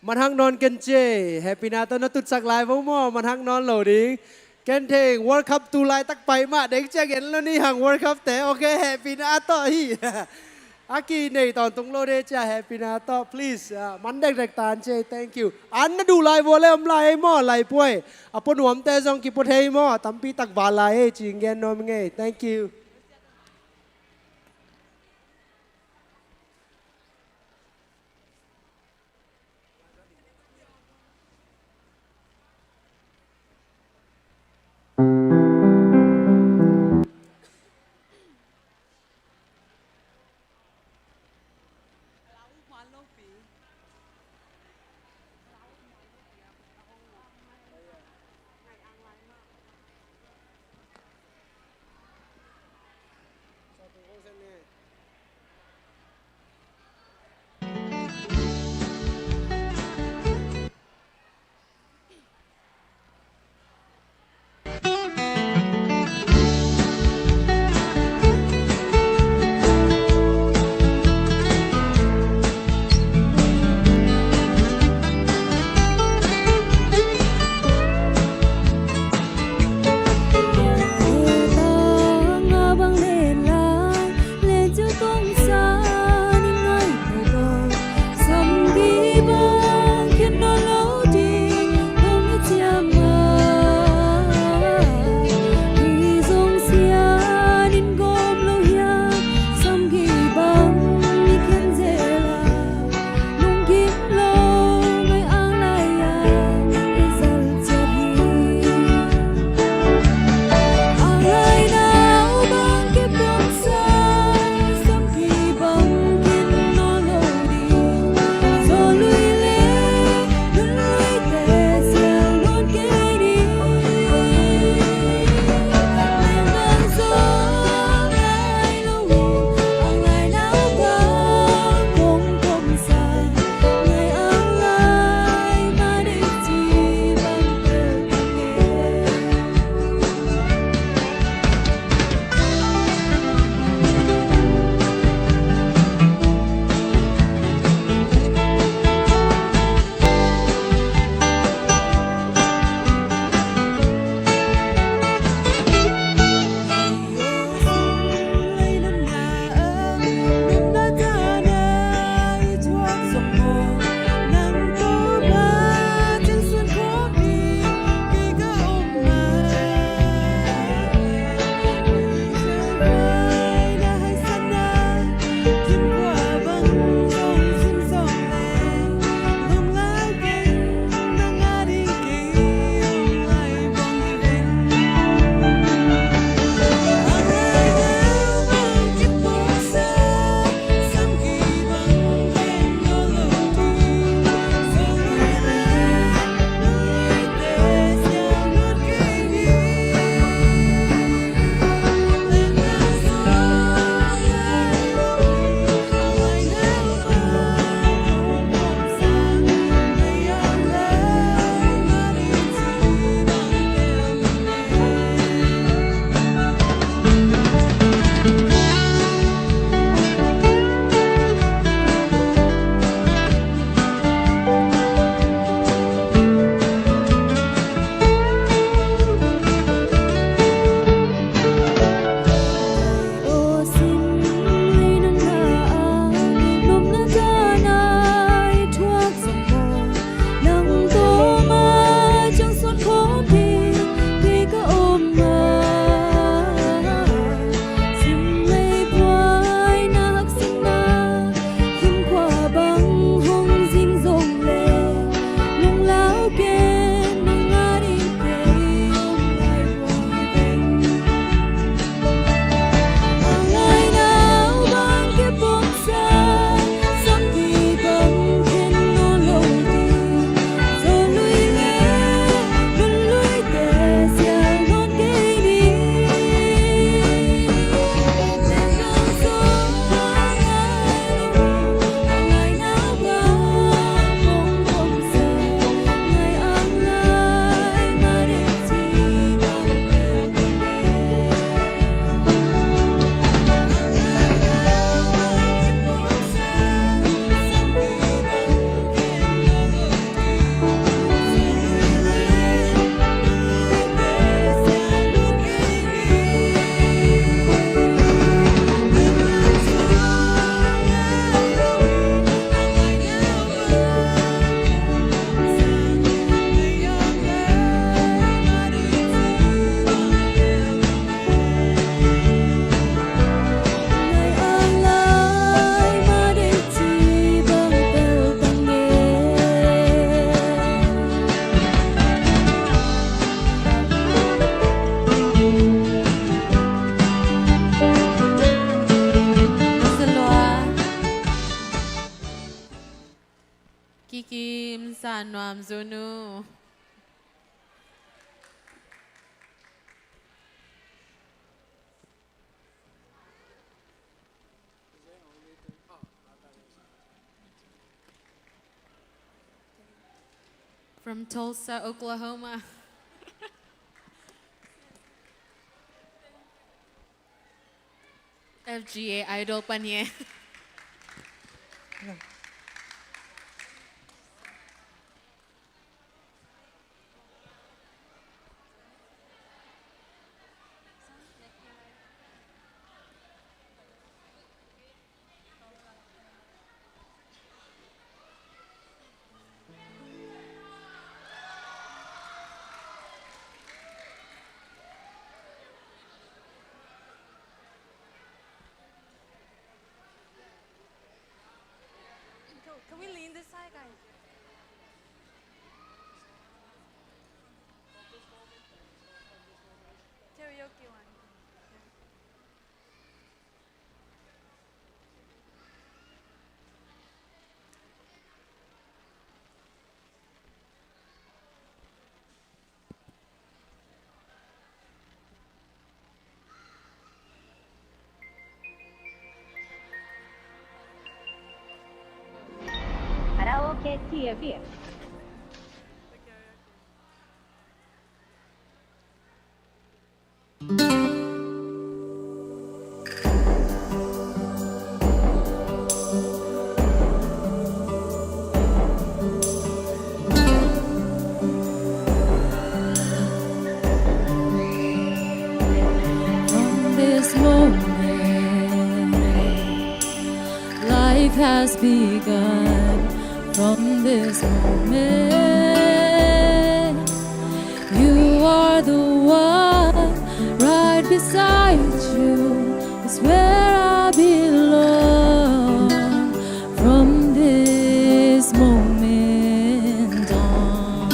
Manhak nawn ken ci ei. Hehpihna tawh na tutsak lai vo maw, manhak nawn lo ding. Ken thei World Cup tu laitak pai mah deng cia gen lo ni hang World Cup te. Okay, hehpihna tawh hi. A kinei tawntung lo de cia hehpihna tawh, please, ah, man dekdek tan ci ei. Thank you. An na duh lai vo le om lai ei maw, lai puai. A pua nuamte zong kipua thei maw, tampi tak val lai ei ci-in gen nuam ing ei. Thank you. Tha nuam zun uh. From Tulsa, Oklahoma. F G A Idol pan hi e. Can, can we lean this side, guys? Karaoke one. Karaoke T V. From this moment, life has begun. From this moment, you are the one. Right beside you is where I belong. From this moment on,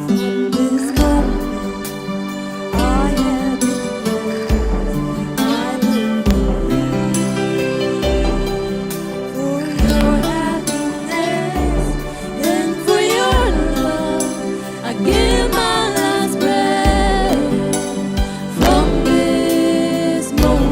from this moment, I have been blessed. I will believe for your happiness and for your love. I give my last breath. From this moment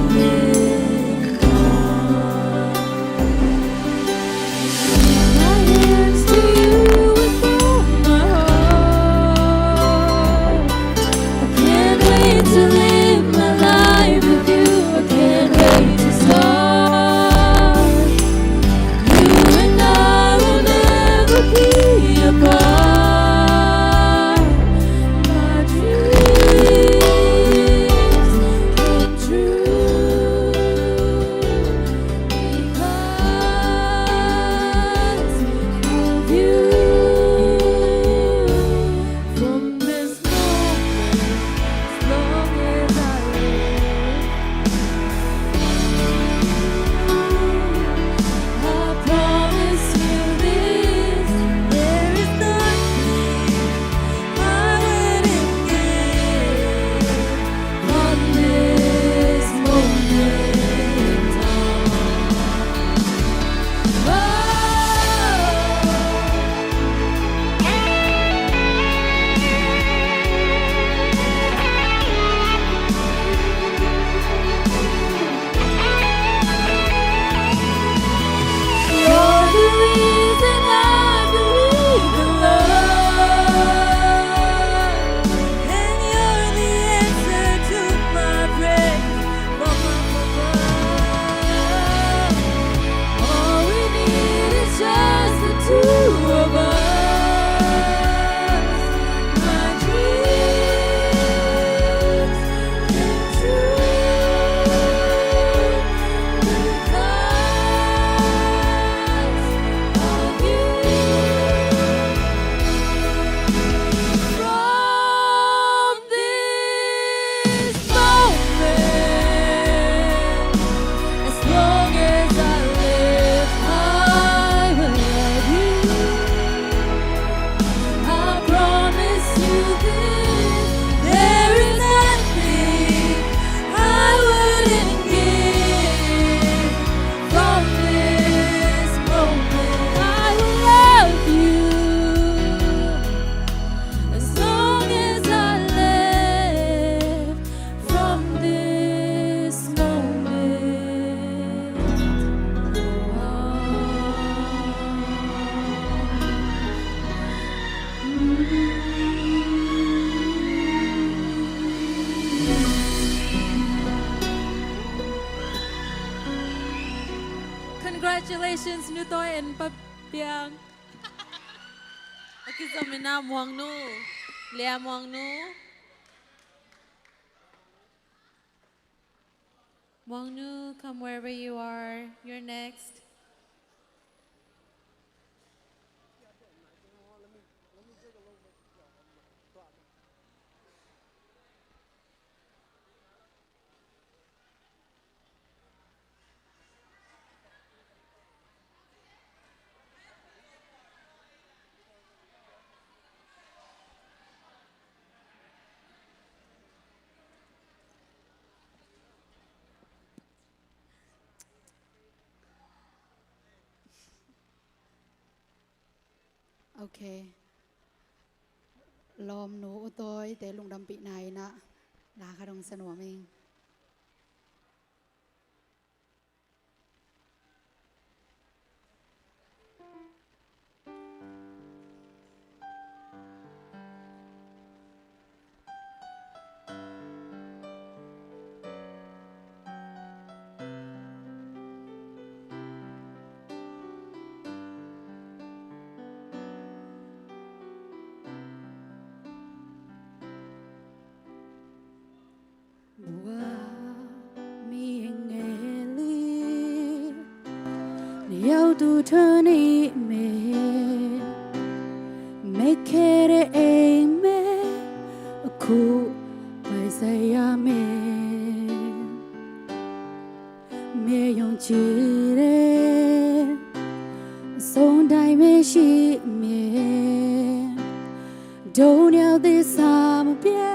Congratulations, Nu Toi and Pa Piang. A kizom in ah, Muang Nu. Lia Muang Nu. Muang Nu, come wherever you are. You're next. Ok. Lawmnu U Toi te lungdampihna in ah la khat hong sa nuam ing. Bua mi ngeli ni yau tu thani me me kere ei me ku pai saya me. မျက်ယုံကြည်တဲ့ ဆုံးတိုင်းမရှိမြင် ဒုံးရောက်သစ္စာမပြတ်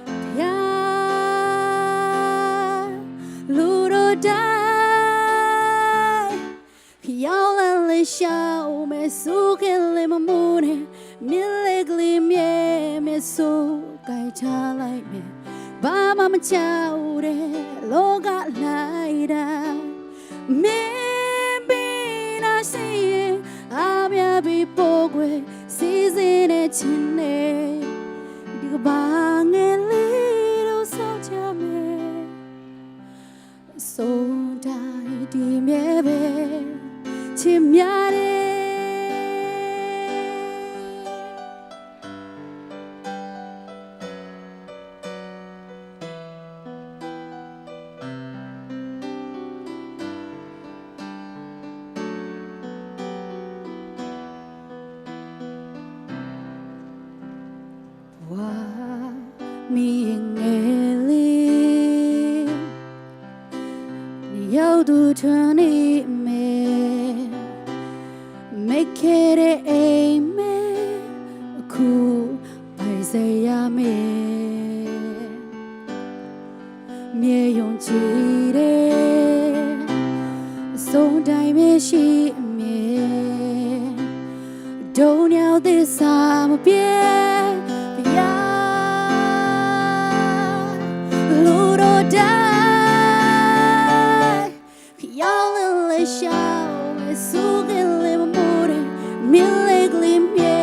ဘုရား လူတို့တိုင်း ဖျော်လန့်လျှောက်မယ် ဆူးကလင်မမူနဲ့ မြင်းလယ်ကလေးမြဲမယ် ဆိုးကိုင်ထားလိုက်မယ် ဘာမှမကြောက်တဲ့ လောကလိုက်တာ မင်းပြီးတာရှိရင် အများပြီးပို့ကွယ် စီစဉ်တဲ့ခြင်းနဲ့ ဒီကမ္ဘာငယ်လေးတို့ စောင့်ကြမယ် ဆုံးတိုင်းဒီမြဲပဲ ချစ်များတယ် ဘဝမီးငယ်လေး နှစ်ယောက်သူထွန်းနေမယ် မက်ခဲ့တဲ့အိမ်မက် အခုပိုင်ဆိုင်ရမယ် မျက်ယုံကြည်တယ် အဆုံးတိုင်းပဲရှိမယ် ဒုံးရောက်သစ္စာမပြတ် ဘုရား လူတို့တိုင်း ဖျော်လန့်လျှောက်မယ် ဆူးကလင်မမူနဲ့ မြင်းလယ်ကလေးမြဲ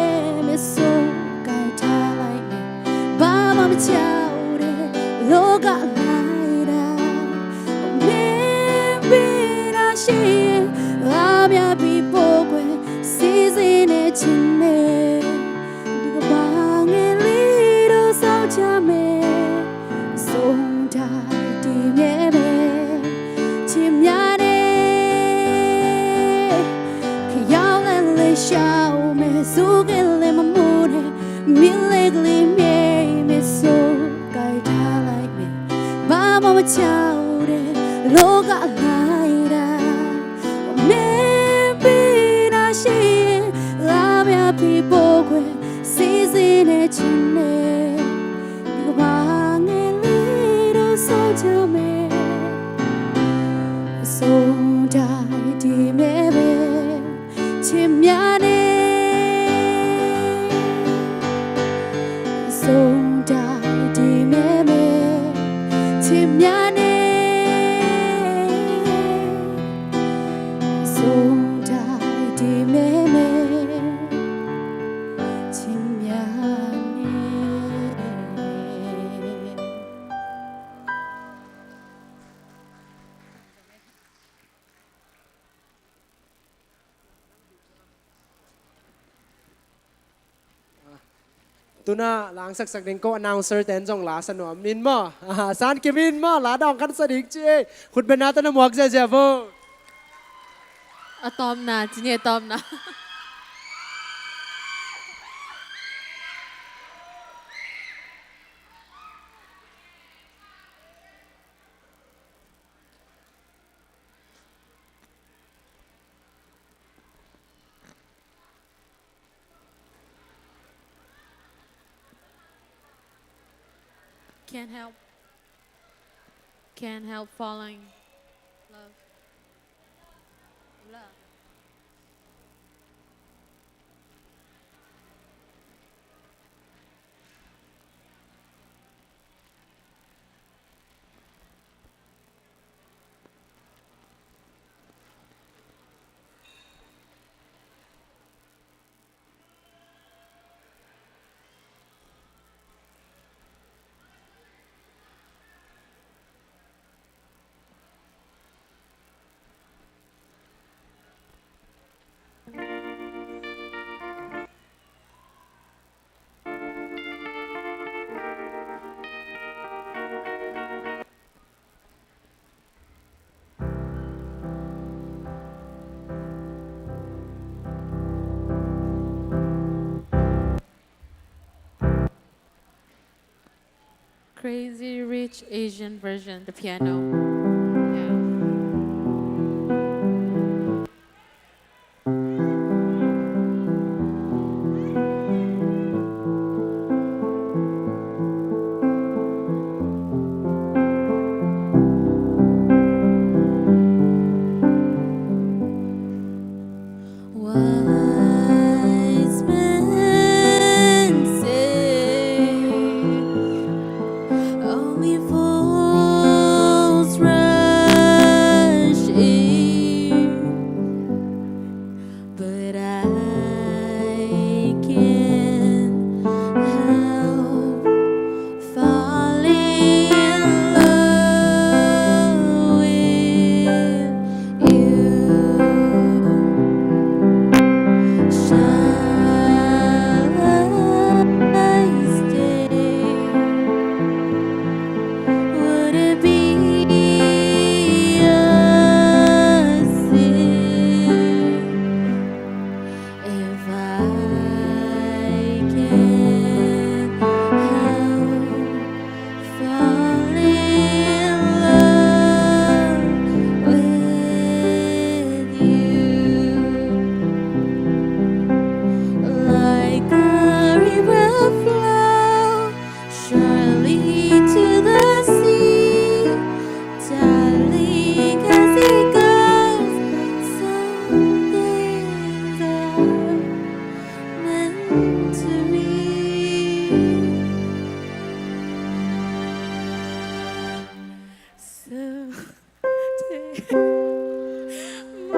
မယ် ဆိုးကိုင်ထားလိုက်မယ် ဘာမှမကြောက်တဲ့ လောကလိုက်တာ မင်းပြီးတာရှိရင် အများပြီးပို့ကွယ် စီစဉ်တဲ့ခြင်းနဲ့ ဒီကမ္ဘာငယ်လေးတို့ စောင့်ကြမယ် ဆုံးတိုင်းဒီမြဲပဲ ချစ်များနဲ့ ဖျော်လန့်လျှောက်မယ် ဆူးကလင်မမူနဲ့ မြင်းလယ်ကလေးမြဲမယ် ဆိုးကိုင်ထားလိုက်မယ် ဘာမှမကြောက်တဲ့ လောကလိုက်တာ မင်းပြီးတာရှိရင် အများပြီးပို့ကွယ် စီစဉ်တဲ့ခြင်းနဲ့ ဒီကမ္ဘာငယ်လေးတို့ စောင့်ကြမယ် အဆုံးတိုင်းဒီမြဲပဲ ချစ်များနဲ့ အဆုံးတိုင်းဒီမြဲပဲ ချစ်များနဲ့ Tuna langsaksak ding ko announcer ten zong la sa nuam in maw. San kim in maw, la dawng kan sa ding ci ei. Khutbetna tawh na muak ziazia vo. A tawpna ci ni, a tawpna. Can't help. Can't help falling in love. Love. Crazy Rich Asian version, the piano. Yeah. Wise men say only fools rush in, but I can't help falling in love with you. Shall I stay? Would it be a sin if I can't help falling in love with you? Like a river flow surely to the sea, darling, as it goes, some things are meant to be. So take my,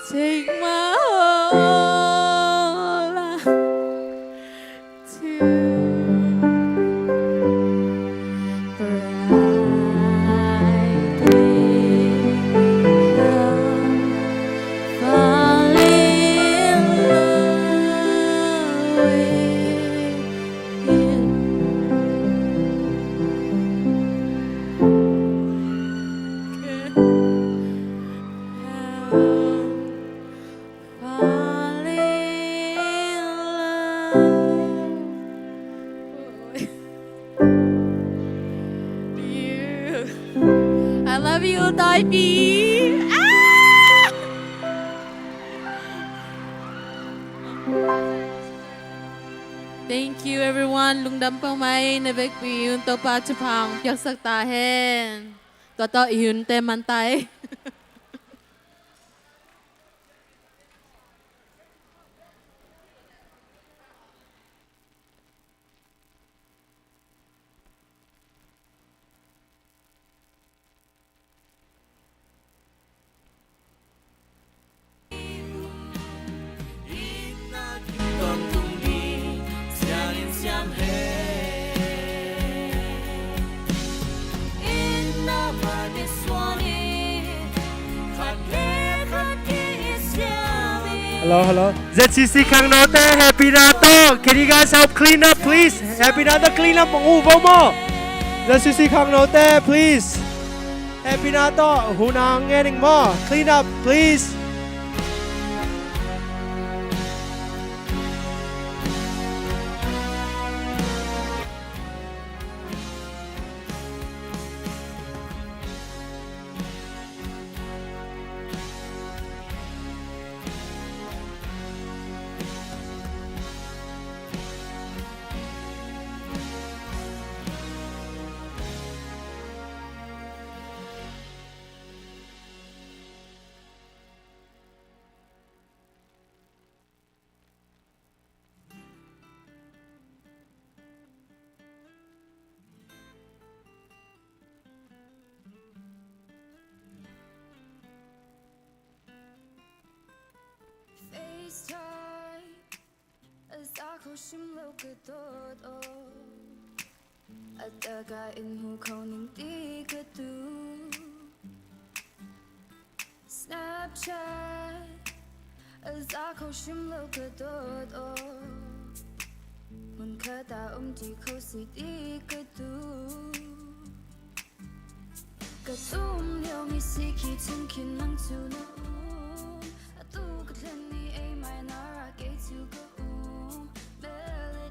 take my whole life too. For I can't help falling in love with I love you, Taipei. Ah! Thank you, everyone. Lungdam peuhmah ei, na vekpi un Topa thupha hong piaksak ta hen. Tua tawh i hunte man ta ei. Hello, hello. Z C C khangnote, happy na tawh. Can you guys help clean up, please? Happy na tawh clean up, mong u bo mo. Z C C khangnote, please. Happy na tawh, hun a ngen ing mo. Clean up, please. FaceTime, a za kho sim lo ka dot aw. A taka in hu kho ning ti ka tu. Snapchat, a za kho sim lo ka dot aw. Mun khat a um ti kho si ti ka tu. Ka tum liau mi si khi chun khin nang cu na